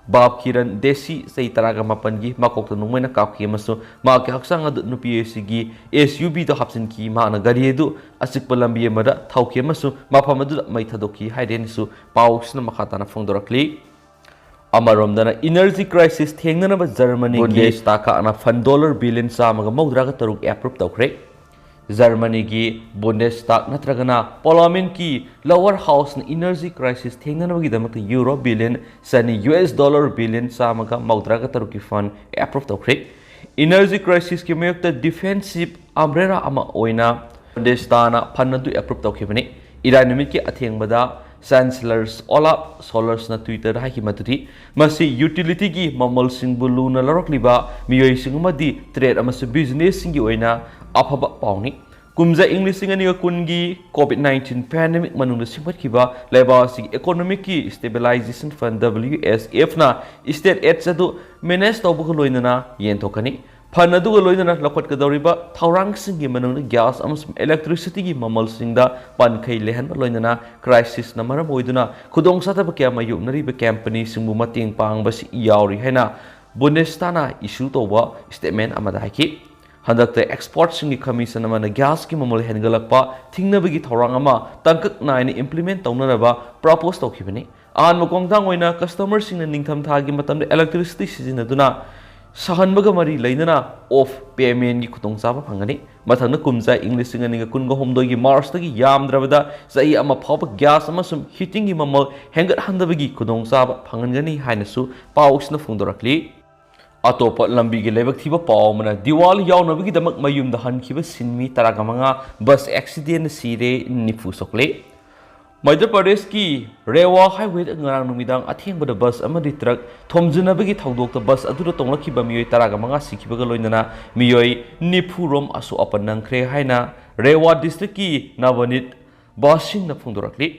ꯕꯥꯞ ꯀꯤꯔꯟ ꯗꯦꯁꯤ ꯆꯍꯤ ꯇꯔꯥꯒ ꯃꯥꯄꯟꯒꯤ ꯃꯀꯣꯛꯇ ꯅꯣꯡꯃꯩꯅ ꯀꯥꯞꯈꯤ ꯑꯃꯁꯨꯡ ꯃꯍꯥꯛꯀꯤ ꯍꯛꯆꯥꯡ ꯑꯗꯨ ꯅꯨꯄꯤ ꯑꯁꯤꯒꯤ ꯑꯦꯁ ꯌꯨ ꯚꯤꯗ ꯍꯥꯞꯆꯤꯟꯈꯤ꯫ ꯃꯍꯥꯛꯅ ꯒꯥꯔꯤ ꯑꯗꯨ ꯑꯆꯤꯛꯄ ꯂꯝꯕꯤ ꯑꯃꯗ ꯊꯧꯈꯤ ꯑꯃꯁꯨꯡ ꯃꯐꯝ ꯑꯗꯨꯗ ꯃꯩ ꯊꯥꯗꯣꯛꯈꯤ ꯍꯥꯏꯔꯦꯅꯁꯨ ꯄꯥꯎꯁꯤꯅ ꯃꯈꯥ ꯇꯥꯅ ꯐꯣꯡꯗꯣꯔꯛꯂꯤ꯫ ꯑꯃꯔꯣꯝꯗꯅ, ꯏꯅꯔꯖꯤ ꯀ꯭ꯔꯥꯏꯁꯤꯁ ꯊꯦꯡꯅꯅꯕ ꯖꯔꯃꯅꯤꯒꯤ ꯕꯨꯟꯗꯦꯁꯇꯥꯒꯅ ꯐꯟ ꯗꯣꯂꯔ ꯕꯤꯂꯤꯌꯟ ꯆꯥꯝꯃꯒ ꯃꯧꯗ꯭ꯔꯥꯒ ꯇꯔꯨꯛ ꯑꯦꯄ꯭ꯔꯨꯞ ꯇꯧꯈ꯭ꯔꯦ꯫ ꯖꯔꯃꯅꯤꯒꯤ ꯕꯨꯟꯗꯦꯁꯇꯥꯒ ꯅꯠꯇ꯭ꯔꯒꯅ ꯄꯥꯔꯂꯥꯃꯦꯟꯠꯀꯤ ꯂꯣꯋꯔ ꯍꯥꯎꯁꯅ ꯏꯅꯔꯖꯤ ꯀ꯭ꯔꯥꯏꯁꯤꯁ ꯊꯦꯡꯅꯅꯕꯒꯤꯗꯃꯛꯇ ꯌꯨꯔꯣ ꯕꯤꯂꯤꯌꯟ ꯆꯅꯤ, ꯌꯨ ꯑꯦꯁ ꯗꯣꯂꯔ ꯕꯤꯂꯤꯌꯟ ꯆꯥꯝꯃꯒ ꯃꯧꯗ꯭ꯔꯥꯒ ꯇꯔꯨꯛꯀꯤ ꯐꯟ ꯑꯦꯄ꯭ꯔꯨꯞ ꯇꯧꯈ꯭ꯔꯦ꯫ ꯏꯅꯔꯖꯤ ꯀ꯭ꯔꯥꯏꯁꯤꯁꯀꯤ ꯃꯥꯌꯣꯛꯇ ꯗꯤꯐꯦꯟꯁꯤꯞ ꯑꯝꯕ꯭ꯔꯦꯂꯥ ꯑꯃ ꯑꯣꯏꯅ ꯕꯨꯟꯗꯦꯁꯇꯥꯒꯅ ꯐꯟ ꯑꯗꯨ ꯑꯦꯄ꯭ꯔꯨꯞ ꯇꯧꯈꯤꯕꯅꯤ꯫ ꯏꯔꯥꯏ ꯅꯨꯃꯤꯠꯀꯤ ꯑꯊꯦꯡꯕꯗ ꯆꯥꯟꯁꯦꯂꯔ ꯑꯣꯂꯥꯐ ꯁꯣꯂꯔꯁꯅ ꯇ꯭ꯋꯤꯇꯔꯗ ꯍꯥꯏꯈꯤ ꯃꯗꯨꯗꯤ ꯃꯁꯤ ꯌꯨꯇꯤꯂꯤꯇꯤꯒꯤ ꯃꯃꯜꯁꯤꯡꯕꯨ ꯂꯨꯅ ꯂꯧꯔꯛꯂꯤꯕ ꯃꯤꯑꯣꯏꯁꯤꯡ ꯑꯃꯗꯤ ꯇ꯭ꯔꯦꯗ ꯑꯃꯁꯨꯡ ꯕꯤꯖꯤꯅꯦꯁꯁꯤꯡꯒꯤ ꯑꯣꯏꯅ ꯑꯐꯕ ꯄꯥꯎꯅꯤ꯫ ꯀꯨꯝꯖꯥ ꯏꯪ ꯂꯤꯁꯤꯡ ꯑꯅꯤꯒ ꯀꯨꯟꯒꯤ ꯀꯣꯚꯤꯗ ꯅꯥꯏꯟꯇꯤꯟ ꯄꯦꯟꯗꯦꯃꯤꯛ ꯃꯅꯨꯡꯗ ꯁꯦꯝꯒꯠꯈꯤꯕ ꯂꯩꯕꯥꯛ ꯑꯁꯤꯒꯤ ꯏꯀꯣꯅꯣꯃꯤꯛꯀꯤ ꯁ꯭ꯇꯦꯕꯤꯂꯥꯏꯖꯦꯁꯟ ꯐꯟ, ꯗꯕ꯭ꯂꯤꯌꯨ ꯑꯦꯁ ꯑꯦꯐꯅ ꯁ꯭ꯇꯦꯠ ꯑꯦꯗꯁ ꯑꯗꯨ ꯃꯦꯅꯦꯖ ꯇꯧꯕꯒ ꯂꯣꯏꯅꯅ ꯌꯦꯟꯊꯣꯛꯀꯅꯤ꯫ ꯐꯟ ꯑꯗꯨꯒ ꯂꯣꯏꯅꯅ ꯂꯧꯈꯠꯀꯗꯧꯔꯤꯕ ꯊꯧꯔꯥꯡꯁꯤꯡꯒꯤ ꯃꯅꯨꯡꯗ ꯒ꯭ꯌꯥꯁ ꯑꯃꯁꯨꯡ ꯏꯂꯦꯛꯇ꯭ꯔꯤꯁꯤꯇꯤꯒꯤ ꯃꯃꯜꯁꯤꯡꯗ ꯄꯟꯈꯩ ꯂꯩꯍꯟꯕ, ꯂꯣꯏꯅꯅ ꯀ꯭ꯔꯥꯏꯁꯤꯁꯅ ꯃꯔꯝ ꯑꯣꯏꯗꯨꯅ ꯈꯨꯗꯣꯡꯆꯥꯗꯕ ꯀꯌꯥ ꯃꯥꯌꯣꯛꯅꯔꯤꯕ ꯀꯝꯄꯅꯤꯁꯤꯡꯕꯨ ꯃꯇꯦꯡ ꯄꯥꯡꯕꯁꯤ ꯌꯥꯎꯔꯤ ꯍꯥꯏꯅ ꯕꯨꯟꯗꯦꯁꯇꯥꯒꯅ ꯏꯁꯨ ꯇꯧꯕ ꯁ꯭ꯇꯦꯠꯃꯦꯟꯠ ꯑꯃꯗ ꯍꯥꯏꯈꯤ꯫ ꯍꯟꯗꯛꯇ ꯑꯦꯛꯁꯄꯔꯠꯁꯤꯡꯒꯤ ꯀꯃꯤꯁꯟ ꯑꯃꯅ ꯒ꯭ꯌꯥꯁꯀꯤ ꯃꯃꯜ ꯍꯦꯟꯒꯠꯂꯛꯄ ꯊꯤꯡꯅꯕꯒꯤ ꯊꯧꯔꯥꯡ ꯑꯃ ꯇꯥꯡꯀꯛ ꯅꯥꯏꯅ ꯏꯝꯄ꯭ꯂꯤꯃꯦꯟꯠ ꯇꯧꯅꯅꯕ ꯄ꯭ꯔꯄꯣꯖ ꯇꯧꯈꯤꯕꯅꯤ꯫ ꯑꯍꯥꯟꯕ ꯈꯣꯡꯊꯥꯡ ꯑꯣꯏꯅ ꯀꯁꯇꯃꯔꯁꯤꯡꯅ ꯅꯤꯡꯊꯝꯊꯥꯒꯤ ꯃꯇꯝꯗ ꯏꯂꯦꯛꯇ꯭ꯔꯤꯁꯤꯇꯤ ꯁꯤꯖꯤꯟꯅꯗꯨꯅ ꯁꯥꯍꯟꯕꯒ ꯃꯔꯤ ꯂꯩꯅꯅ ꯑꯣꯐ ꯄꯦꯃꯦꯟꯠꯀꯤ ꯈꯨꯗꯣꯡꯆꯥꯕ ꯐꯪꯒꯅꯤ꯫ ꯃꯊꯪꯗ ꯀꯨꯝꯖꯥ ꯏꯪ ꯂꯤꯁꯤꯡ ꯑꯅꯤꯒ ꯀꯨꯟꯒ ꯍꯨꯝꯗꯣꯏꯒꯤ ꯃꯥꯔꯆꯇꯒꯤ ꯌꯥꯝꯗ꯭ꯔꯕꯗ ꯆꯍꯤ ꯑꯃ ꯐꯥꯎꯕ ꯒ꯭ꯌꯥꯁ ꯑꯃꯁꯨꯡ ꯍꯤꯇꯤꯡꯒꯤ ꯃꯃꯜ ꯍꯦꯟꯒꯠꯍꯟꯗꯕꯒꯤ ꯈꯨꯗꯣꯡꯆꯥꯕ ꯐꯪꯍꯟꯒꯅꯤ ꯍꯥꯏꯅꯁꯨ ꯄꯥꯎꯁꯤꯅ ꯐꯣꯡꯗꯣꯔꯛꯂꯤ꯫ ꯑꯇꯣꯞꯄ ꯂꯝꯕꯤꯒꯤ ꯂꯥꯏꯕꯛ ꯊꯤꯕ ꯄꯥꯎ ꯑꯃꯅ, ꯗꯤꯋꯥꯂꯤ ꯌꯥꯎꯅꯕꯒꯤꯗꯃꯛ ꯃꯌꯨꯝꯗ ꯍꯟꯈꯤꯕ ꯁꯤꯟꯃꯤ ꯇꯔꯥꯒ ꯃꯉꯥ ꯕꯁ ꯑꯦꯛꯁꯤꯗꯦꯟꯅ ꯁꯤꯔꯦ, ꯅꯤꯐꯨ ꯁꯣꯛꯂꯦ꯫ ꯃꯙ꯭ꯌ ꯄ꯭ꯔꯗꯦꯁꯀꯤ ꯔꯦꯋꯥ ꯍꯥꯏꯋꯦꯗ ꯉꯔꯥꯡ ꯅꯨꯃꯤꯗꯥꯡ ꯑꯊꯦꯡꯕꯗ ꯕꯁ ꯑꯃꯗꯤ ꯇ꯭ꯔꯛ ꯊꯣꯝꯖꯤꯟꯅꯕꯒꯤ ꯊꯧꯗꯣꯛꯇ ꯕꯁ ꯑꯗꯨꯗ ꯇꯣꯡꯂꯛꯈꯤꯕ ꯃꯤꯑꯣꯏ ꯇꯔꯥꯒ ꯃꯉꯥ ꯁꯤꯈꯤꯕꯒ ꯂꯣꯏꯅꯅ ꯃꯤꯑꯣꯏ ꯅꯤꯐꯨ ꯔꯣꯝ ꯑꯁꯣꯛ ꯑꯄꯟ ꯅꯪꯈ꯭ꯔꯦ ꯍꯥꯏꯅ ꯔꯦꯋꯥ ꯗꯤꯁꯇ꯭ꯔꯤꯛꯀꯤ ꯅꯕꯅꯤꯠ ꯕꯥꯁꯤꯡꯅ ꯐꯣꯡꯗꯣꯔꯛꯂꯤ꯫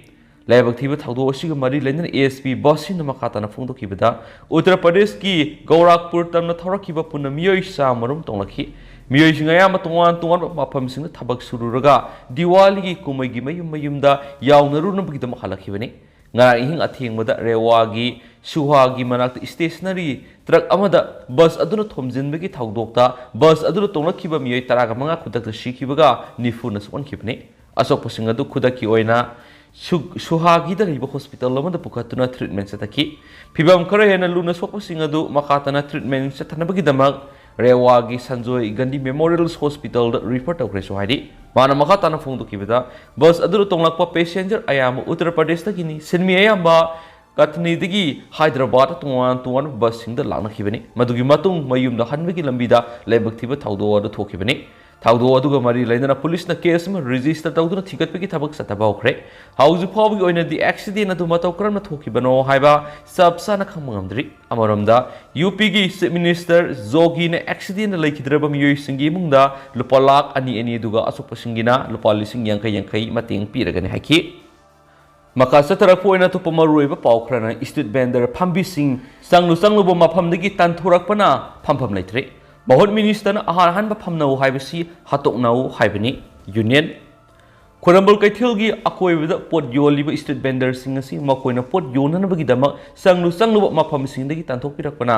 ꯂꯥꯏꯕꯛ ꯊꯤꯕ ꯊꯧꯗꯣꯛ ꯑꯁꯤꯒ ꯃꯔꯤ ꯂꯩꯅꯅ ꯑꯦ ꯑꯦꯁ ꯄꯤ ꯕꯁꯁꯤꯡꯅ ꯃꯈꯥ ꯇꯥꯅ ꯐꯣꯡꯗꯣꯛꯈꯤꯕꯗ, ꯎꯠꯇꯔ ꯄ꯭ꯔꯗꯦꯁꯀꯤ ꯒꯧꯔꯥꯈꯄꯨꯔ ꯇꯝꯅ ꯊꯧꯔꯛꯈꯤꯕ ꯄꯨꯟꯅ ꯃꯤꯑꯣꯏ ꯆꯥꯃꯔꯣꯝ ꯇꯣꯡꯂꯛꯈꯤ꯫ ꯃꯤꯑꯣꯏꯁꯤꯡ ꯑꯌꯥꯝꯕ ꯇꯣꯉꯥꯟ ꯇꯣꯉꯥꯟꯕ ꯃꯐꯝꯁꯤꯡꯗ ꯊꯕꯛ ꯁꯨꯔꯨꯔꯒ ꯗꯤꯋꯥꯂꯤꯒꯤ ꯀꯨꯝꯃꯩꯒꯤ ꯃꯌꯨꯝ ꯃꯌꯨꯝꯗ ꯌꯥꯎꯅꯔꯨꯅꯕꯒꯤꯗꯃꯛ ꯍꯜꯂꯛꯈꯤꯕꯅꯤ꯫ ꯉꯔꯥꯡ ꯑꯍꯤꯡ ꯑꯊꯦꯡꯕꯗ ꯔꯦꯋꯥꯒꯤ ꯁꯨꯍꯥꯒꯤ ꯃꯅꯥꯛꯇ ꯁ꯭ꯇꯦꯁꯅꯔꯤ ꯇ꯭ꯔꯛ ꯑꯃꯗ ꯕꯁ ꯑꯗꯨꯅ ꯊꯣꯝꯖꯤꯟꯕꯒꯤ ꯊꯧꯗꯣꯛꯇ ꯕꯁ ꯑꯗꯨꯗ ꯇꯣꯡꯂꯛꯈꯤꯕ ꯃꯤꯑꯣꯏ ꯇꯔꯥꯒ ꯃꯉꯥ ꯈꯨꯗꯛꯇ ꯁꯤꯈꯤꯕꯒ ꯅꯤꯐꯨꯅ ꯁꯣꯛꯍꯟꯈꯤꯕꯅꯤ꯫ ꯑꯁꯣꯛꯄꯁꯤꯡ ꯑꯗꯨ ꯈꯨꯗꯛꯀꯤ ꯑꯣꯏꯅ ꯁꯨ-, ꯁꯨꯍꯥꯒꯤꯗ ꯂꯩꯕ ꯍꯣꯁꯄꯤꯇꯥꯜ ꯑꯃꯗ ꯄꯨꯈꯠꯇꯨꯅ ꯇ꯭ꯔꯤꯠꯃꯦꯟ ꯆꯠꯊꯈꯤ꯫ ꯐꯤꯚꯝ ꯈꯔ ꯍꯦꯟꯅ ꯂꯨꯅ ꯁꯣꯛꯄꯁꯤꯡ ꯑꯗꯨ ꯃꯈꯥ ꯇꯥꯅ ꯇ꯭ꯔꯤꯠꯃꯦꯟ ꯆꯠꯊꯅꯕꯒꯤꯗꯃꯛ ꯔꯦꯋꯥꯒꯤ ꯁꯟꯖꯣꯏ ꯒꯥꯟꯙꯤ ꯃꯦꯃꯣꯔꯤꯌꯦꯜ ꯍꯣꯁꯄꯤꯇꯥꯜꯗ ꯔꯤꯐꯔ ꯇꯧꯈ꯭ꯔꯦꯁꯨ ꯍꯥꯏꯔꯤ꯫ ꯃꯥꯅ ꯃꯈꯥ ꯇꯥꯅ ꯐꯣꯡꯗꯣꯛꯈꯤꯕꯗ, ꯕꯁ ꯑꯗꯨꯗ ꯇꯣꯡꯂꯛꯄ ꯄꯦꯁꯦꯟꯖꯔ ꯑꯌꯥꯝꯕ ꯎꯠꯇꯔ ꯄ꯭ꯔꯗꯦꯁꯇꯒꯤꯅꯤ꯫ ꯁꯤꯟꯃꯤ ꯑꯌꯥꯝꯕ ꯀꯊꯅꯤꯗꯒꯤ ꯍꯥꯏꯗ꯭ꯔꯕꯥꯗ ꯇꯣꯉꯥꯟ ꯇꯣꯉꯥꯟꯕ ꯕꯁꯁꯤꯡꯗ ꯂꯥꯛꯅꯈꯤꯕꯅꯤ꯫ ꯃꯗꯨꯒꯤ ꯃꯇꯨꯡ ꯃꯌꯨꯝꯗ ꯍꯟꯕꯒꯤ ꯂꯝꯕꯤꯗ ꯂꯥꯏꯕꯛ ꯊꯤꯕ ꯊꯧꯗꯣꯛ ꯑꯗꯨ ꯊꯣꯛꯈꯤꯕꯅꯤ꯫ ꯊꯧꯗꯣꯛ ꯑꯗꯨꯒ ꯃꯔꯤ ꯂꯩꯅꯅ ꯄꯨꯂꯤꯁꯅ ꯀꯦꯁ ꯑꯃ ꯔꯦꯖꯤꯁꯇꯔ ꯇꯧꯗꯨꯅ ꯊꯤꯒꯠꯄꯒꯤ ꯊꯕꯛ ꯆꯠꯊꯕ ꯍꯧꯈ꯭ꯔꯦ꯫ ꯍꯧꯖꯤꯛ ꯐꯥꯎꯕꯒꯤ ꯑꯣꯏꯅꯗꯤ ꯑꯦꯛꯁꯤꯗꯦꯟ ꯑꯗꯨ ꯃꯇꯧ ꯀꯔꯝꯅ ꯊꯣꯛꯈꯤꯕꯅꯣ ꯍꯥꯏꯕ ꯆꯞ ꯆꯥꯅ ꯈꯪꯕ ꯉꯝꯗ꯭ꯔꯤ꯫ ꯑꯃꯔꯣꯝꯗ, ꯌꯨ ꯄꯤꯒꯤ ꯆꯤꯐ ꯃꯤꯅꯤꯁꯇꯔ ꯖꯣꯒꯤꯅ ꯑꯦꯛꯁꯤꯗꯦꯟꯗ ꯂꯩꯈꯤꯗ꯭ꯔꯕ ꯃꯤꯑꯣꯏꯁꯤꯡꯒꯤ ꯏꯃꯨꯡꯗ ꯂꯨꯄꯥ ꯂꯥꯈ ꯑꯅꯤ ꯑꯅꯤ ꯑꯗꯨꯒ ꯑꯁꯣꯛꯄꯁꯤꯡꯒꯤꯅ ꯂꯨꯄꯥ ꯂꯤꯁꯤꯡ ꯌꯥꯡꯈꯩ ꯌꯥꯡꯈꯩ ꯃꯇꯦꯡ ꯄꯤꯔꯒꯅꯤ ꯍꯥꯏꯈꯤ꯫ ꯃꯈꯥ ꯆꯠꯊꯔꯛꯄ ꯑꯣꯏꯅ ꯑꯇꯣꯞꯄ ꯃꯔꯨꯑꯣꯏꯕ ꯄꯥꯎ ꯈꯔꯅ, ꯏꯁꯇ꯭ꯔꯤꯠ ꯚꯦꯟꯗꯔ ꯐꯝꯕꯤꯁꯤꯡ ꯆꯪꯂꯨ ꯆꯪꯂꯨꯕ ꯃꯐꯝꯗꯒꯤ ꯇꯥꯟꯊꯣꯔꯛꯄꯅ ꯐꯝꯐꯝ ꯂꯩꯇ꯭ꯔꯦ꯫ ꯃꯍꯨꯠ ꯃꯤꯅꯤꯁꯇꯔꯅ ꯑꯍꯥꯟ ꯑꯍꯥꯟꯕ ꯐꯝꯅꯧ ꯍꯥꯏꯕꯁꯤ ꯍꯥꯠꯇꯣꯛꯅꯧ ꯍꯥꯏꯕꯅꯤ꯫ ꯌꯨꯅꯤꯌꯟ ꯈ꯭ꯋꯥꯏꯔꯝꯕꯟ ꯀꯩꯊꯦꯜꯒꯤ ꯑꯀꯣꯏꯕꯗ ꯄꯣꯠ ꯌꯣꯜꯂꯤꯕ ꯏꯁꯇ꯭ꯔꯤꯠ ꯚꯦꯟꯗꯔꯁꯤꯡ ꯑꯁꯤ ꯃꯈꯣꯏꯅ ꯄꯣꯠ ꯌꯣꯟꯅꯅꯕꯒꯤꯗꯃꯛ ꯆꯪꯂꯨ ꯆꯪꯂꯨꯕ ꯃꯐꯝꯁꯤꯡꯗꯒꯤ ꯇꯥꯟꯊꯣꯛꯄꯤꯔꯛꯄꯅ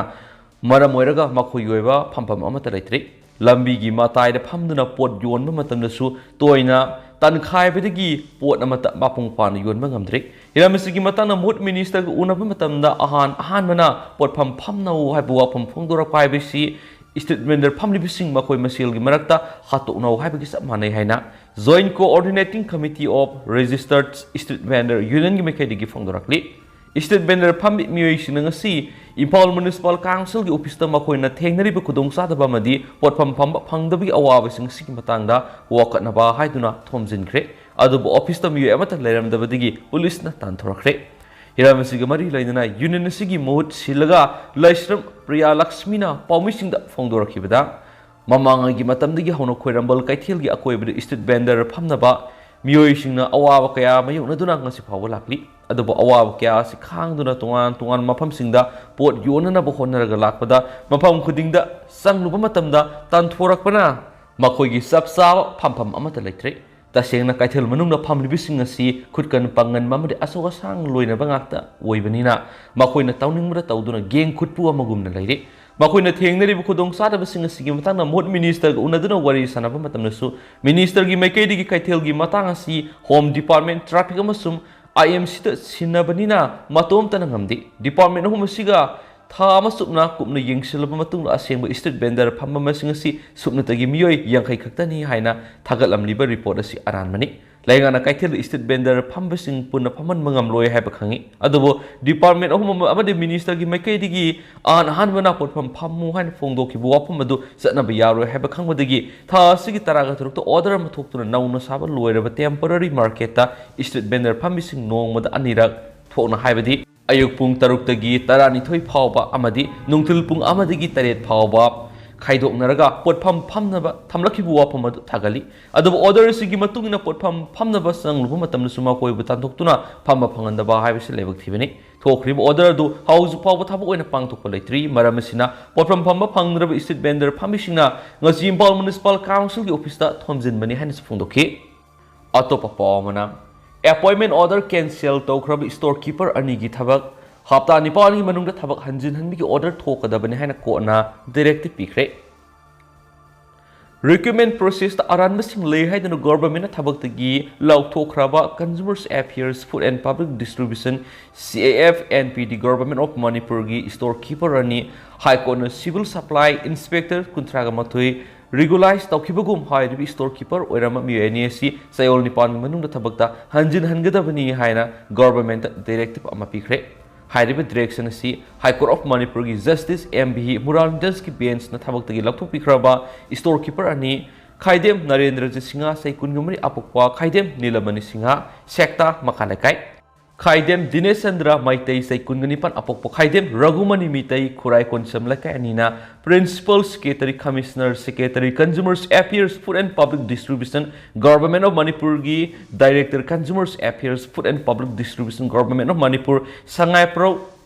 ꯃꯔꯝ ꯑꯣꯏꯔꯒ ꯃꯈꯣꯏꯒꯤ ꯑꯣꯏꯕ ꯐꯝꯐꯝ ꯑꯃꯠꯇ ꯂꯩꯇ꯭ꯔꯤ꯫ ꯂꯝꯕꯤꯒꯤ ꯃꯇꯥꯏꯗ ꯐꯝꯗꯨꯅ ꯄꯣꯠ ꯌꯣꯟꯕ ꯃꯇꯝꯗꯁꯨ ꯇꯣꯏꯅ ꯇꯟꯈꯥꯏꯕꯗꯒꯤ ꯄꯣꯠ ꯑꯃꯠꯇ ꯃꯄꯨꯡ ꯐꯥꯅ ꯌꯣꯟꯕ ꯉꯝꯗ꯭ꯔꯤ꯫ ꯍꯤꯔꯝ ꯑꯁꯤꯒꯤ ꯃꯇꯥꯡꯗ ꯃꯍꯨꯠ ꯃꯤꯅꯤꯁꯇꯔꯒ ꯎꯅꯕ ꯃꯇꯝꯗ ꯑꯍꯥꯟ ꯑꯍꯥꯟꯕꯅ ꯄꯣꯠꯐꯝ ꯐꯝꯅꯧ ꯍꯥꯏꯕ ꯋꯥꯐꯝ ꯐꯣꯡꯗꯣꯔꯛꯄ ꯍꯥꯏꯕꯁꯤ ꯏꯁꯇ꯭ꯔꯤꯠ ꯚꯦꯟꯗꯔ ꯐꯝꯂꯤꯕꯁꯤꯡ ꯃꯈꯣꯏ ꯃꯁꯦꯜꯒꯤ ꯃꯔꯛꯇ ꯍꯥꯠꯇꯣꯛꯅꯧ ꯍꯥꯏꯕꯒꯤ ꯆꯞ ꯃꯥꯟꯅꯩ ꯍꯥꯏꯅ Joint Coordinating Committee of Registered Street Vendor Unionꯒꯤ ꯃꯥꯏꯀꯩꯗꯒꯤ ꯐꯣꯡꯗꯣꯔꯛꯂꯤ꯫ ꯏꯁꯇ꯭ꯔꯤꯠ ꯚꯦꯟꯗꯔ ꯐꯝꯕꯤ ꯃꯤꯑꯣꯏꯁꯤꯡꯅ ꯉꯁꯤ ꯏꯝꯐꯥꯜ ꯃ꯭ꯌꯨꯅꯤꯁꯤꯄꯥꯜ ꯀꯥꯎꯟꯁꯤꯜꯒꯤ ꯑꯣꯐꯤꯁꯇ ꯃꯈꯣꯏꯅ ꯊꯦꯡꯅꯔꯤꯕ ꯈꯨꯗꯣꯡꯆꯥꯗꯕ ꯑꯃꯗꯤ ꯄꯣꯠꯐꯝ ꯐꯝꯕ ꯐꯪꯗꯕꯒꯤ ꯑꯋꯥꯕꯁꯤꯡ ꯑꯁꯤꯒꯤ ꯃꯇꯥꯡꯗ ꯋꯥꯀꯠꯅꯕ ꯍꯥꯏꯗꯨꯅ ꯊꯣꯝꯖꯤꯟꯈ꯭ꯔꯦ꯫ ꯑꯗꯨꯕꯨ ꯑꯣꯐꯤꯁꯇ ꯃꯤꯑꯣꯏ ꯑꯃꯠꯇ ꯂꯩꯔꯝꯗꯕꯗꯒꯤ ꯄꯨꯂꯤꯁꯅ ꯇꯥꯟꯊꯣꯔꯛꯈ꯭ꯔꯦ꯫ ꯍꯤꯔꯝ ꯑꯁꯤꯒ ꯃꯔꯤ ꯂꯩꯅꯅ ꯌꯨꯅꯤꯌꯟ ꯑꯁꯤꯒꯤ ꯃꯍꯨꯠ ꯁꯤꯜꯂꯒ ꯂꯥꯏꯁ꯭ꯔꯝ ꯄ꯭ꯔꯤꯌꯥ ꯂꯛꯁꯃꯤꯅ ꯄꯥꯎꯃꯤꯁꯤꯡꯗ ꯐꯣꯡꯗꯣꯔꯛꯈꯤꯕꯗ, ꯃꯃꯥꯡꯉꯩꯒꯤ ꯃꯇꯝꯗꯒꯤ ꯍꯧꯅ ꯈ꯭ꯋꯥꯏꯔꯝꯕꯟ ꯀꯩꯊꯦꯜꯒꯤ ꯑꯀꯣꯏꯕꯗ ꯏꯁꯇ꯭ꯔꯤꯠ ꯚꯦꯟꯗꯔ ꯐꯝꯅꯕ ꯃꯤꯑꯣꯏꯁꯤꯡꯅ ꯑꯋꯥꯕ ꯀꯌꯥ ꯃꯥꯌꯣꯛꯅꯗꯨꯅ ꯉꯁꯤ ꯐꯥꯎꯕ ꯂꯥꯛꯂꯤ꯫ ꯑꯗꯨꯕꯨ ꯑꯋꯥꯕ ꯀꯌꯥ ꯑꯁꯤ ꯈꯥꯡꯗꯨꯅ ꯇꯣꯉꯥꯟ ꯇꯣꯉꯥꯟꯕ ꯃꯐꯝꯁꯤꯡꯗ ꯄꯣꯠ ꯌꯣꯟꯅꯅꯕ ꯍꯣꯠꯅꯔꯒ ꯂꯥꯛꯄꯗ, ꯃꯐꯝ ꯈꯨꯗꯤꯡꯗ ꯆꯪꯂꯨꯕ ꯃꯇꯝꯗ ꯇꯟꯊꯣꯔꯛꯄꯅ ꯃꯈꯣꯏꯒꯤ ꯆꯞ ꯆꯥꯕ ꯐꯝꯐꯝ ꯑꯃꯠꯇ ꯂꯩꯇ꯭ꯔꯦ꯫ ꯇꯁꯦꯡꯅ ꯀꯩꯊꯦꯜ ꯃꯅꯨꯡꯗ ꯐꯝꯂꯤꯕꯁꯤꯡ ꯑꯁꯤ ꯈꯨꯠꯀꯟ ꯄꯥꯡꯒꯟꯕ ꯑꯃꯗꯤ ꯑꯆꯧ ꯑꯁꯥꯡ ꯂꯣꯏꯅꯕ ꯉꯥꯛꯇ ꯑꯣꯏꯕꯅꯤꯅ, ꯃꯈꯣꯏꯅ ꯇꯧꯅꯤꯡꯕꯗ ꯇꯧꯗꯨꯅ ꯒꯦꯡ ꯈꯨꯠꯄꯨ ꯑꯃꯒꯨꯝꯅ ꯂꯩꯔꯤ꯫ ꯃꯈꯣꯏꯅ ꯊꯦꯡꯅꯔꯤꯕ ꯈꯨꯗꯣꯡꯆꯥꯗꯕꯁꯤꯡ ꯑꯁꯤꯒꯤ ꯃꯇꯥꯡꯗ ꯃꯍꯨꯠ ꯃꯤꯅꯤꯁꯇꯔꯒ ꯎꯅꯗꯨꯅ ꯋꯥꯔꯤ ꯁꯥꯟꯅꯕ ꯃꯇꯝꯗꯁꯨ, ꯃꯤꯅꯤꯁꯇꯔꯒꯤ ꯃꯥꯏꯀꯩꯗꯒꯤ ꯀꯩꯊꯦꯜꯒꯤ ꯃꯇꯥꯡ ꯑꯁꯤ ꯍꯣꯝ ꯗꯤꯄꯥꯔꯠꯃꯦꯟ, ꯇ꯭ꯔꯥꯐꯤꯛ ꯑꯃꯁꯨꯡ ꯑꯥꯏ ꯑꯦꯝ ꯁꯤꯗ ꯁꯤꯟꯅꯕꯅꯤꯅ ꯃꯇꯣꯝꯇꯅ ꯉꯝꯗꯦ꯫ ꯗꯤꯄꯥꯔꯠꯃꯦꯟ ꯑꯍꯨꯝ ꯑꯁꯤꯒ ꯊꯥ ꯑꯃ ꯆꯨꯞꯅ ꯀꯨꯞꯅ ꯌꯦꯡꯁꯤꯜꯂꯕ ꯃꯇꯨꯡꯗ ꯑꯁꯦꯡꯕ ꯁ꯭ꯇ꯭ꯔꯤꯠ ꯚꯦꯟꯗꯔ ꯐꯝꯕ ꯃꯁꯤꯡ ꯑꯁꯤ ꯁꯨꯞꯅꯇꯒꯤ ꯃꯤꯑꯣꯏ ꯌꯥꯡꯈꯩ ꯈꯛꯇꯅꯤ ꯍꯥꯏꯅ ꯊꯥꯒꯠꯂꯝꯂꯤꯕ ꯔꯤꯄꯣꯔꯠ ꯑꯁꯤ ꯑꯔꯥꯟꯕꯅꯤ꯫ ꯂꯩꯉꯥꯛꯅ ꯀꯩꯊꯦꯜꯗ ꯁ꯭ꯇ꯭ꯔꯤꯠ ꯚꯦꯟꯗꯔ ꯐꯝꯕꯁꯤꯡ ꯄꯨꯟꯅ ꯐꯝꯍꯟꯕ ꯉꯝꯂꯣꯏ ꯍꯥꯏꯕ ꯈꯪꯏ꯫ ꯑꯗꯨꯕꯨ ꯗꯤꯄꯥꯔꯠꯃꯦꯟ ꯑꯍꯨꯝ ꯑꯃ-, ꯑꯃꯗꯤ ꯃꯤꯅꯤꯁꯇꯔꯒꯤ ꯃꯥꯏꯀꯩꯗꯒꯤ ꯑꯍꯥꯟ ꯑꯍꯥꯟꯕꯅ ꯄꯣꯠꯐꯝ ꯐꯝꯃꯨ ꯍꯥꯏꯅ ꯐꯣꯡꯗꯣꯛꯈꯤꯕ ꯋꯥꯐꯝ ꯑꯗꯨ ꯆꯠꯅꯕ ꯌꯥꯔꯣꯏ ꯍꯥꯏꯕ ꯈꯪꯕꯗꯒꯤ ꯊꯥ ꯑꯁꯤꯒꯤ ꯇꯔꯥꯒ ꯇꯔꯨꯛꯇ ꯑꯣꯔꯗꯔ ꯑꯃ ꯊꯣꯛꯇꯨꯅ ꯅꯧꯅ ꯁꯥꯕ ꯂꯣꯏꯔꯕ ꯇꯦꯝꯄꯣꯔꯔꯤ ꯃꯥꯔꯀꯦꯠꯇ ꯁ꯭ꯇ꯭ꯔꯤꯠ ꯚꯦꯟꯗꯔ ꯐꯝꯕꯤꯁꯤꯡ ꯅꯣꯡꯃꯗ ꯑꯅꯤꯔꯛ ꯊꯣꯛꯅ ꯍꯥꯏꯕꯗꯤ ꯑꯌꯨꯛ ꯄꯨꯡ ꯇꯔꯨꯛꯇꯒꯤ ꯇꯔꯥꯅꯤꯊꯣꯏ ꯐꯥꯎꯕ ꯑꯃꯗꯤ ꯅꯨꯡꯊꯤꯜ ꯄꯨꯡ ꯑꯃꯗꯒꯤ ꯇꯔꯦꯠ ꯐꯥꯎꯕ ꯈꯥꯏꯗꯣꯛꯅꯔꯒ ꯄꯣꯠꯐꯝ ꯐꯝꯅꯕ ꯊꯝꯂꯛꯈꯤꯕ ꯋꯥꯐꯝ ꯑꯗꯨ ꯊꯥꯒꯠꯂꯤ꯫ ꯑꯗꯨꯕꯨ ꯑꯣꯔꯗꯔ ꯑꯁꯤꯒꯤ ꯃꯇꯨꯡ ꯏꯟꯅ ꯄꯣꯠꯐꯝ ꯐꯝꯅꯕ ꯆꯪꯂꯨꯕ ꯃꯇꯝꯗꯁꯨ ꯃꯈꯣꯏꯕꯨ ꯇꯥꯟꯊꯣꯛꯇꯨꯅ ꯐꯝꯕ ꯐꯪꯍꯟꯗꯕ ꯍꯥꯏꯕꯁꯤ ꯂꯥꯏꯕꯛ ꯊꯤꯕꯅꯤ꯫ ꯊꯣꯛꯈ꯭ꯔꯤꯕ ꯑꯣꯔꯗꯔ ꯑꯗꯨ ꯍꯧꯖꯤꯛ ꯐꯥꯎꯕ ꯊꯕꯛ ꯑꯣꯏꯅ ꯄꯥꯡꯊꯣꯛꯄ ꯂꯩꯇ꯭ꯔꯤ꯫ ꯃꯔꯝ ꯑꯁꯤꯅ ꯄꯣꯠꯐꯝ ꯐꯝꯕ ꯐꯪꯗ꯭ꯔꯕ ꯁ꯭ꯇ꯭ꯔꯤꯠ ꯚꯦꯟꯗꯔ ꯐꯝꯕꯤꯁꯤꯡꯅ ꯉꯁꯤ ꯏꯝꯐꯥꯜ ꯃ꯭ꯌꯨꯅꯤꯁꯤꯄꯥꯜ ꯀꯥꯎꯟꯁꯤꯜꯒꯤ ꯑꯣꯐꯤꯁꯇ ꯊꯣꯝꯖꯤꯟꯕꯅꯤ ꯍꯥꯏꯅꯁꯨ ꯐꯣꯡꯗꯣꯛꯈꯤ꯫ ꯑꯇꯣꯞꯄ ꯄꯥꯎ ꯑꯃꯅ, ꯑꯦꯄꯣꯏꯟꯃꯦꯟ ꯑꯣꯔꯗꯔ ꯀꯦꯟꯁꯦꯜ ꯇꯧꯈ꯭ꯔꯕ ꯁ꯭ꯇꯣꯔ ꯀꯤꯄꯔ ꯑꯅꯤꯒꯤ ꯊꯕꯛ ꯍꯞꯇꯥ ꯅꯤꯄꯥꯜꯒꯤ ꯃꯅꯨꯡꯗ ꯊꯕꯛ ꯍꯟꯖꯤꯟꯍꯟꯕꯒꯤ ꯑꯣꯔꯗꯔ ꯊꯣꯛꯀꯗꯕꯅꯤ ꯍꯥꯏꯅ ꯀꯣꯔꯠꯅ ꯗꯤꯔꯦꯛꯇꯤꯚ ꯄꯤꯈ꯭ꯔꯦ꯫ ꯔꯤꯀ꯭ꯔꯨꯠꯃꯦꯟ ꯄ꯭ꯔꯣꯁꯦꯁꯇ ꯑꯔꯥꯟꯕꯁꯤꯡ ꯂꯩ ꯍꯥꯏꯗꯨꯅ ꯒꯣꯚꯔꯟꯃꯦꯟꯠꯅ ꯊꯕꯛꯇꯒꯤ ꯂꯧꯊꯣꯛꯈ꯭ꯔꯕ Consumers Affairs, Food and Public Distribution, C A F N P D, Government of ꯃꯅꯤꯄꯨꯔꯒꯤ ꯁ꯭ꯇꯣꯔ ꯀꯤꯄꯔ ꯑꯅꯤ ꯍꯥꯏ ꯀꯣꯔꯠꯅ ꯁꯤꯚꯤꯜ ꯁꯄ꯭ꯂꯥꯏ ꯏꯟꯁꯄꯦꯛꯇꯔ ꯀꯨꯟꯊ꯭ꯔꯥꯒ ꯃꯥꯊꯣꯏ ꯔꯤꯒꯨꯂꯥꯏꯖ ꯇꯧꯈꯤꯕꯒꯨꯝ ꯍꯥꯏꯔꯤꯕ ꯁ꯭ꯇꯣꯔ ꯀꯤꯄꯔ ꯑꯣꯏꯔꯝꯕ ꯃꯤꯑꯣꯏ ꯑꯅꯤ ꯑꯁꯤ ꯆꯌꯣꯜ ꯅꯤꯄꯥꯟꯒꯤ ꯃꯅꯨꯡꯗ ꯊꯕꯛꯇ ꯍꯟꯖꯤꯟꯍꯟꯒꯗꯕꯅꯤ ꯍꯥꯏꯅ ꯒꯣꯚꯔꯟꯃꯦꯟꯠꯇ ꯗꯤꯔꯦꯛꯇꯤꯚ ꯑꯃ ꯄꯤꯈ꯭ꯔꯦ꯫ ꯍꯥꯏꯔꯤꯕ ꯗꯤꯔꯦꯛꯁꯟ ꯑꯁꯤ ꯍꯥꯏ ꯀꯣꯔꯠ ꯑꯣꯐ ꯃꯅꯤꯄꯨꯔꯒꯤ ꯖꯁꯇꯤꯁ ꯑꯦꯝ ꯚꯤ ꯃꯨꯔꯥꯔꯟꯗꯟꯁꯀꯤ ꯕꯦꯟꯆꯅ ꯊꯕꯛꯇꯒꯤ ꯂꯧꯊꯣꯛꯄꯤꯈ꯭ꯔꯕ ꯁ꯭ꯇꯣꯔ ꯀꯤꯄꯔ ꯑꯅꯤ, ꯈꯥꯏꯗꯦꯝ ꯅꯔꯦꯟꯗ꯭ꯔꯖꯤꯠ ꯁꯤꯡꯍ, ꯆꯍꯤ ꯀꯨꯟꯒ ꯃꯔꯤ ꯑꯄꯣꯛꯄ, ꯈꯥꯏꯗꯦꯝ ꯅꯤꯂꯃꯅꯤ ꯁꯤꯡꯍ, ꯁꯦꯛꯇꯥ ꯃꯈꯥ ꯂꯩꯀꯥꯏ, ꯈꯥꯏꯗꯦꯝ ꯗꯤꯅꯦꯁ ꯆꯟꯗ꯭ꯔ ꯃꯩꯇꯩ, ꯆꯍꯤ ꯀꯨꯟꯒ ꯅꯤꯄꯥꯟ, ꯑꯄꯣꯛꯄ ꯈꯥꯏꯗꯦꯝ ꯔꯘꯨꯃꯅꯤ ꯃꯤꯇꯩ, ꯈꯨꯔꯥꯏ ꯀꯣꯟꯁꯝ ꯂꯩꯀꯥꯏ ꯑꯅꯤꯅ Principal Secretary, Commissioner, Secretary, Consumers Affairs, Food and Public Distribution, Government of ꯃꯅꯤꯄꯨꯔꯒꯤ Director, Consumers Affairs, Food and Public Distribution, Government of Manipur, ꯁꯉꯥꯏꯄ꯭ꯔꯧ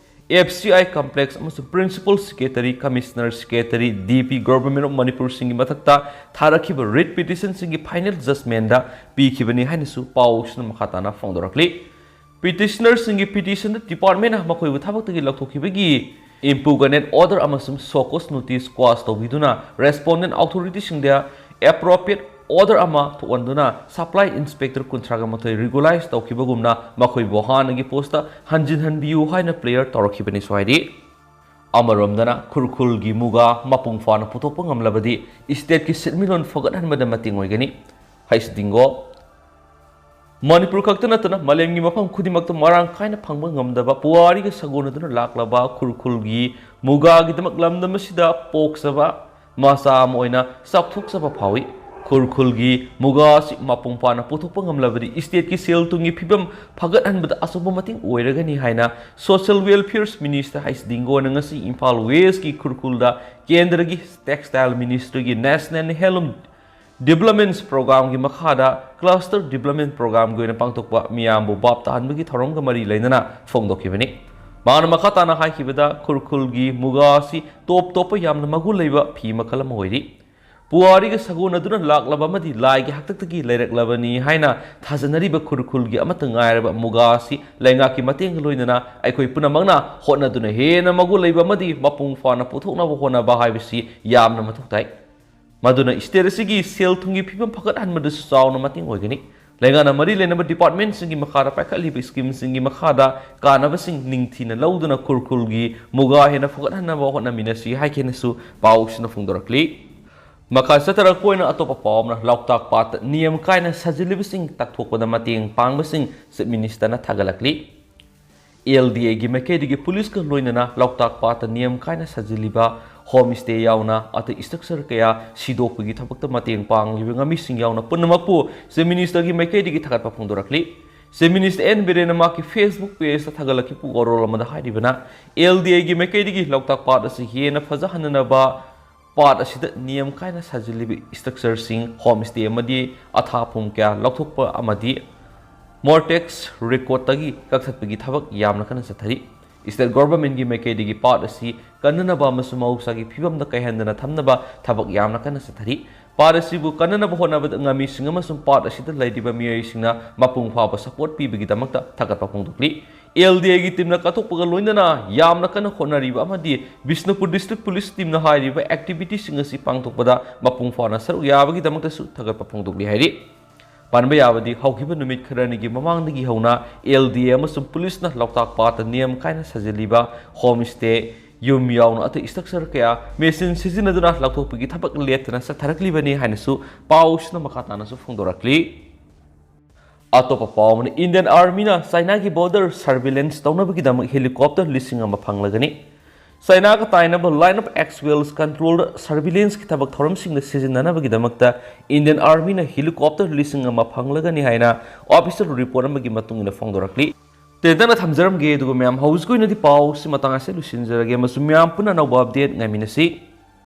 F C I Complex ꯑꯃꯁꯨꯡ Principal Secretary, Commissioner, Secretary, D P, Government of ꯃꯅꯤꯄꯨꯔꯁꯤꯡꯒꯤ ꯃꯊꯛꯇ ꯊꯥꯔꯛꯈꯤꯕ writ petitionꯁꯤꯡꯒꯤ final judgmentꯗ ꯄꯤꯈꯤꯕꯅꯤ ꯍꯥꯏꯅꯁꯨ ꯄꯥꯎꯁꯤꯅ ꯃꯈꯥ ꯇꯥꯅ ꯐꯣꯡꯗꯣꯔꯛꯂꯤ꯫ Petitionerꯁꯤꯡꯒꯤ petitionꯗ departmentꯅ ꯃꯈꯣꯏꯕꯨ ꯊꯕꯛꯇꯒꯤ ꯂꯧꯊꯣꯛꯈꯤꯕꯒꯤ impugnate order ꯑꯃꯁꯨꯡ show cause notice quash ꯇꯧꯕꯤꯗꯨꯅ respondent authorityꯁꯤꯡꯗ appropriate order ꯑꯃ ꯊꯣꯛꯍꯟꯗꯨꯅ supply inspector ꯀꯨꯟꯊ꯭ꯔꯥꯒ ꯃꯥꯊꯣꯏ regularize ꯇꯧꯈꯤꯕꯒꯨꯝꯅ ꯃꯈꯣꯏꯕꯨ ꯍꯥꯟꯅꯒꯤ postꯇ ꯍꯟꯖꯤꯟꯍꯟꯕꯤꯌꯨ ꯍꯥꯏꯅ clear ꯇꯧꯔꯛꯈꯤꯕꯅꯤꯁꯨ ꯍꯥꯏꯔꯤ꯫ ꯑꯃꯔꯣꯝꯗꯅ ꯈꯨꯔꯈꯨꯜꯒꯤ ꯃꯨꯒꯥ ꯃꯄꯨꯡ ꯐꯥꯅ ꯄꯨꯊꯣꯛꯄ ꯉꯝꯂꯕꯗꯤ stateꯀꯤ ꯁꯦꯟꯃꯤꯠꯂꯣꯟ ꯐꯒꯠꯍꯟꯕꯗ ꯃꯇꯦꯡ ꯑꯣꯏꯒꯅꯤ꯫ ꯍꯩꯁꯗꯤꯡꯒꯣ꯫ ꯃꯅꯤꯄꯨꯔ ꯈꯛꯇ ꯅꯠꯇꯅ ꯃꯥꯂꯦꯝꯒꯤ ꯃꯐꯝ ꯈꯨꯗꯤꯡꯃꯛꯇ ꯃꯔꯥꯡ ꯀꯥꯏꯅ ꯐꯪꯕ ꯉꯝꯗꯕ ꯄꯨꯋꯥꯔꯤꯒ ꯁꯥꯒꯣꯟꯅꯗꯨꯅ ꯂꯥꯛꯂꯕ ꯈꯨꯔꯈꯨꯜꯒꯤ ꯃꯨꯒꯥꯒꯤꯗꯃꯛ ꯂꯝꯗꯝ ꯑꯁꯤꯗ ꯄꯣꯛꯆꯕ ꯃꯆꯥ ꯑꯃ ꯑꯣꯏꯅ ꯆꯥꯎꯊꯣꯛꯆꯕ ꯐꯥꯎꯏ꯫ ꯈꯨꯔꯈꯨꯜꯒꯤ ꯃꯨꯒꯥ ꯑꯁꯤ ꯃꯄꯨꯡ ꯐꯥꯅ ꯄꯨꯊꯣꯛꯄ ꯉꯝꯂꯕꯗꯤ stateꯀꯤ ꯁꯦꯜ ꯊꯨꯝꯒꯤ ꯐꯤꯕꯝ ꯐꯒꯠꯍꯟꯕꯗ ꯑꯆꯧꯕ ꯃꯇꯦꯡ ꯑꯣꯏꯔꯒꯅꯤ ꯍꯥꯏꯅ Social Welfare Ministerꯅ ꯍꯩꯁꯗꯤꯡꯒꯣꯅ ꯉꯁꯤ ꯏꯝꯐꯥꯜ Westꯀꯤ ꯈꯨꯔꯈꯨꯜꯗ ꯀꯦꯟꯗ꯭ꯔꯒꯤ Textile Ministryꯒꯤ National Handloom Development Programꯒꯤ ꯃꯈꯥꯗ Cluster Development Programꯒꯤ ꯑꯣꯏꯅ ꯄꯥꯡꯊꯣꯛꯄ ꯃꯤꯌꯥꯝꯕꯨ ꯚꯥꯞ ꯇꯥꯍꯟꯕꯒꯤ ꯊꯧꯔꯝꯒ ꯃꯔꯤ ꯂꯩꯅꯅ ꯐꯣꯡꯗꯣꯛꯈꯤꯕꯅꯤ꯫ ꯃꯍꯥꯛꯅ ꯃꯈꯥ ꯇꯥꯅ ꯍꯥꯏꯈꯤꯕꯗ, ꯈꯨꯔꯈꯨꯜꯒꯤ ꯃꯨꯒꯥ ꯑꯁꯤ ꯇꯣꯞ ꯇꯣꯞꯄ ꯌꯥꯝꯅ ꯃꯒꯨꯟ ꯂꯩꯕ ꯐꯤ ꯃꯈꯜ ꯑꯃ ꯑꯣꯏꯔꯤ꯫ ꯄꯨꯋꯥꯔꯤꯒ ꯁꯥꯒꯣꯟꯅꯗꯨꯅ ꯂꯥꯛꯂꯕ ꯑꯃꯗꯤ ꯂꯥꯏꯒꯤ ꯍꯥꯛꯇꯛꯇꯒꯤ ꯂꯩꯔꯛꯂꯕꯅꯤ ꯍꯥꯏꯅ ꯊꯥꯖꯅꯔꯤꯕ ꯈꯨꯔꯈꯨꯜꯒꯤ ꯑꯃꯠꯇ ꯉꯥꯏꯔꯕ ꯃꯨꯒꯥ ꯑꯁꯤ ꯂꯩꯉꯥꯛꯀꯤ ꯃꯇꯦꯡꯒ ꯂꯣꯏꯅꯅ ꯑꯩꯈꯣꯏ ꯄꯨꯝꯅꯃꯛꯅ ꯍꯣꯠꯅꯗꯨꯅ ꯍꯦꯟꯅ ꯃꯒꯨꯟ ꯂꯩꯕ ꯑꯃꯗꯤ ꯃꯄꯨꯡ ꯐꯥꯅ ꯄꯨꯊꯣꯛꯅꯕ ꯍꯣꯠꯅꯕ ꯍꯥꯏꯕꯁꯤ ꯌꯥꯝꯅ ꯃꯊꯧ ꯇꯥꯏ꯫ ꯃꯗꯨꯅ state ꯑꯁꯤꯒꯤ ꯁꯦꯜ ꯊꯨꯝꯒꯤ ꯐꯤꯕꯝ ꯐꯒꯠꯍꯟꯕꯗꯁꯨ ꯆꯥꯎꯅ ꯃꯇꯦꯡ ꯑꯣꯏꯒꯅꯤ꯫ ꯂꯩꯉꯥꯛꯅ ꯃꯔꯤ ꯂꯩꯅꯕ departmentꯁꯤꯡꯒꯤ ꯃꯈꯥꯗ ꯄꯥꯏꯈꯠꯂꯤꯕ schemeꯁꯤꯡꯒꯤ ꯃꯈꯥꯗ ꯀꯥꯟꯅꯕꯁꯤꯡ ꯅꯤꯡꯊꯤꯅ ꯂꯧꯗꯨꯅ ꯈꯨꯔꯈꯨꯜꯒꯤ ꯃꯨꯒꯥ ꯍꯦꯟꯅ ꯐꯒꯠꯍꯟꯅꯕ ꯍꯣꯠꯅꯃꯤꯟꯅꯁꯤ ꯍꯥꯏꯈꯤꯅꯁꯨ ꯄꯥꯎꯁꯤꯅ ꯐꯣꯡꯗꯣꯔꯛꯂꯤ꯫ ꯃꯈꯥ ꯆꯠꯊꯔꯛꯄ ꯑꯣꯏꯅ ꯑꯇꯣꯞꯄ ꯄꯥꯎ ꯑꯃꯅ, ꯂꯣꯛꯇꯥꯛ ꯄꯥꯠꯇ ꯅꯤꯌꯝ ꯀꯥꯏꯅ ꯁꯥꯖꯤꯜꯂꯤꯕꯁꯤꯡ ꯇꯛꯊꯣꯛꯄꯗ ꯃꯇꯦꯡ ꯄꯥꯡꯕꯁꯤꯡ Chief Ministerꯅ ꯊꯥꯒꯠꯂꯛꯂꯤ꯫ LDAꯒꯤ ꯃꯥꯏꯀꯩꯗꯒꯤ ꯄꯨꯂꯤꯁꯀ ꯂꯣꯏꯅꯅ ꯂꯣꯛꯇꯥꯛ ꯄꯥꯠꯇ ꯅꯤꯌꯝ ꯀꯥꯏꯅ ꯁꯥꯖꯤꯜꯂꯤꯕ home stay ꯌꯥꯎꯅ ꯑꯇꯩ structure ꯀꯌꯥ ꯁꯤꯗꯣꯛꯄꯒꯤ ꯊꯕꯛꯇ ꯃꯇꯦꯡ ꯄꯥꯡꯂꯤꯕ ꯉꯥꯃꯤꯁꯤꯡ ꯌꯥꯎꯅ ꯄꯨꯝꯅꯃꯛꯄꯨ Chief Ministerꯒꯤ ꯃꯥꯏꯀꯩꯗꯒꯤ ꯊꯥꯒꯠꯄ ꯐꯣꯡꯗꯣꯔꯛꯂꯤ꯫ ꯆꯤꯐ ꯃꯤꯅꯤꯁꯇꯔ ꯑꯦꯟ ꯕꯤꯔꯦꯟꯅ ꯃꯍꯥꯛꯀꯤ ꯐꯦꯁꯕꯨꯛ ꯄꯦꯖꯇ ꯊꯥꯒꯠꯂꯛꯈꯤꯕ ꯋꯥꯔꯣꯜ ꯑꯃꯗ ꯍꯥꯏꯔꯤꯕꯅ, ꯑꯦꯜ ꯗꯤ ꯑꯦꯒꯤ ꯃꯥꯏꯀꯩꯗꯒꯤ ꯂꯣꯛꯇꯥꯛ ꯄꯥꯠ ꯑꯁꯤ ꯍꯦꯟꯅ ꯐꯖꯍꯟꯅꯅꯕ ꯄꯥꯠ ꯑꯁꯤꯗ ꯅꯤꯌꯝ ꯀꯥꯏꯅ ꯁꯥꯖꯤꯜꯂꯤꯕ ꯏꯁꯇ꯭ꯔꯛꯆꯔꯁꯤꯡ, ꯍꯣꯝ ꯁ꯭ꯇꯦ ꯑꯃꯗꯤ ꯑꯊꯥꯐꯝ ꯀꯌꯥ ꯂꯧꯊꯣꯛꯄ ꯑꯃꯗꯤ ꯃꯣꯔꯇꯦꯛꯁ ꯔꯦꯀꯣꯔꯗꯇꯒꯤ ꯀꯛꯊꯠꯄꯒꯤ ꯊꯕꯛ ꯌꯥꯝꯅ ꯀꯟꯅ ꯆꯠꯊꯔꯤ꯫ ꯁ꯭ꯇꯦꯠ ꯒꯣꯚꯔꯟꯃꯦꯟꯠꯀꯤ ꯃꯥꯏꯀꯩꯗꯒꯤ ꯄꯥꯠ ꯑꯁꯤ ꯀꯟꯅꯅꯕ ꯑꯃꯁꯨꯡ ꯃꯍꯧꯁꯥꯒꯤ ꯐꯤꯕꯝꯗ ꯀꯥꯏꯍꯟꯗꯅ ꯊꯝꯅꯕ ꯊꯕꯛ ꯌꯥꯝꯅ ꯀꯟꯅ ꯆꯠꯊꯔꯤ꯫ ꯄꯥꯠ ꯑꯁꯤꯕꯨ ꯀꯟꯅꯅꯕ ꯍꯣꯠꯅꯕꯗ ꯉꯥꯃꯤꯁꯤꯡ ꯑꯃꯁꯨꯡ ꯄꯥꯠ ꯑꯁꯤꯗ ꯂꯩꯔꯤꯕ ꯃꯤꯑꯣꯏꯁꯤꯡꯅ ꯃꯄꯨꯡ ꯐꯥꯕ ꯁꯄꯣꯔꯠ ꯄꯤꯕꯒꯤꯗꯃꯛꯇ ꯊꯥꯒꯠꯄ ꯐꯣꯡꯗꯣꯛꯂꯤ꯫ ꯑꯦꯜ ꯗꯤ ꯑꯦꯒꯤ ꯇꯤꯝꯅ ꯀꯠꯊꯣꯛꯄꯒ ꯂꯣꯏꯅꯅ ꯌꯥꯝꯅ ꯀꯟꯅ ꯍꯣꯠꯅꯔꯤꯕ ꯑꯃꯗꯤ ꯕꯤꯁꯅꯨꯄꯨꯔ ꯗꯤꯁꯇ꯭ꯔꯤꯛ ꯄꯨꯂꯤꯁ ꯇꯤꯝꯅ ꯍꯥꯏꯔꯤꯕ ꯑꯦꯛꯇꯤꯚꯤꯇꯤꯁꯤꯡ ꯑꯁꯤ ꯄꯥꯡꯊꯣꯛꯄꯗ ꯃꯄꯨꯡ ꯐꯥꯅ ꯁꯔꯨꯛ ꯌꯥꯕꯒꯤꯗꯃꯛꯇꯁꯨ ꯊꯥꯒꯠꯄ ꯐꯣꯡꯗꯣꯛꯂꯤ ꯍꯥꯏꯔꯤ꯫ ꯄꯟꯕ ꯌꯥꯕꯗꯤ, ꯍꯧꯈꯤꯕ ꯅꯨꯃꯤꯠ ꯈꯔꯅꯤꯒꯤ ꯃꯃꯥꯡꯗꯒꯤ ꯍꯧꯅ ꯑꯦꯜ ꯗꯤ ꯑꯦ ꯑꯃꯁꯨꯡ ꯄꯨꯂꯤꯁꯅ ꯂꯣꯛꯇꯥꯛ ꯄꯥꯠꯇ ꯅꯤꯌꯝ ꯀꯥꯏꯅ ꯁꯥꯖꯤꯜꯂꯤꯕ ꯍꯣꯝ ꯁ꯭ꯇꯦ, ꯌꯨꯝ ꯌꯥꯎꯅ ꯑꯇꯩ ꯏꯁꯇ꯭ꯔꯛꯆꯔ ꯀꯌꯥ ꯃꯦꯆꯤꯟ ꯁꯤꯖꯤꯟꯅꯗꯨꯅ ꯂꯧꯊꯣꯛꯄꯒꯤ ꯊꯕꯛ ꯂꯦꯞꯇꯅ ꯆꯠꯊꯔꯛꯂꯤꯕꯅꯤ ꯍꯥꯏꯅꯁꯨ ꯄꯥꯎꯁꯤꯅ ꯃꯈꯥ ꯇꯥꯅꯁꯨ ꯐꯣꯡꯗꯣꯔꯛꯂꯤ꯫ ꯑꯇꯣꯞꯄ ꯄꯥꯎ ꯑꯃꯅ, ꯏꯟꯗꯤꯌꯟ ꯑꯥꯔꯃꯤꯅ ꯆꯥꯏꯅꯥꯒꯤ ꯕꯣꯔꯗꯔ ꯁꯔꯚꯤꯂꯦꯟꯁ ꯇꯧꯅꯕꯒꯤꯗꯃꯛ ꯍꯦꯂꯤꯀꯣꯞꯇꯔ ꯂꯤꯁꯤꯡ ꯑꯃ ꯐꯪꯂꯒꯅꯤ꯫ ꯆꯥꯏꯅꯥꯒ ꯇꯥꯏꯅꯕ ꯂꯥꯏꯟ ꯑꯣꯐ ꯑꯦꯛꯆꯨꯑꯦꯜꯁ ꯀꯟꯇ꯭ꯔꯣꯜꯗ ꯁꯔꯚꯤꯂꯦꯟꯁꯀꯤ ꯊꯕꯛ ꯊꯧꯔꯝꯁꯤꯡꯗ ꯁꯤꯖꯤꯟꯅꯅꯕꯒꯤꯗꯃꯛꯇ ꯏꯟꯗꯤꯌꯟ ꯑꯥꯔꯃꯤꯅ ꯍꯦꯂꯤꯀꯣꯞꯇꯔ ꯂꯤꯁꯤꯡ ꯑꯃ ꯐꯪꯂꯒꯅꯤ ꯍꯥꯏꯅ ꯑꯣꯐꯤꯁꯤꯌꯦꯜ ꯔꯤꯄꯣꯔꯠ ꯑꯃꯒꯤ ꯃꯇꯨꯡ ꯏꯟꯅ ꯐꯣꯡꯗꯣꯔꯛꯂꯤ꯫ ꯇꯦꯟꯇꯛꯅ ꯊꯝꯖꯔꯝꯒꯦ, ꯑꯗꯨꯒ ꯃꯌꯥꯝ, ꯍꯧꯖꯤꯛꯀꯤ ꯑꯣꯏꯅꯗꯤ ꯄꯥꯎꯁꯤ ꯃꯇꯥꯡ ꯑꯁꯤꯗ ꯂꯣꯏꯁꯤꯟꯖꯔꯒꯦ ꯑꯃꯁꯨꯡ ꯃꯌꯥꯝ ꯄꯨꯟꯅ ꯑꯅꯧꯕ ꯑꯞꯗꯦꯠ ꯉꯥꯏꯃꯤꯟꯅꯁꯤ꯫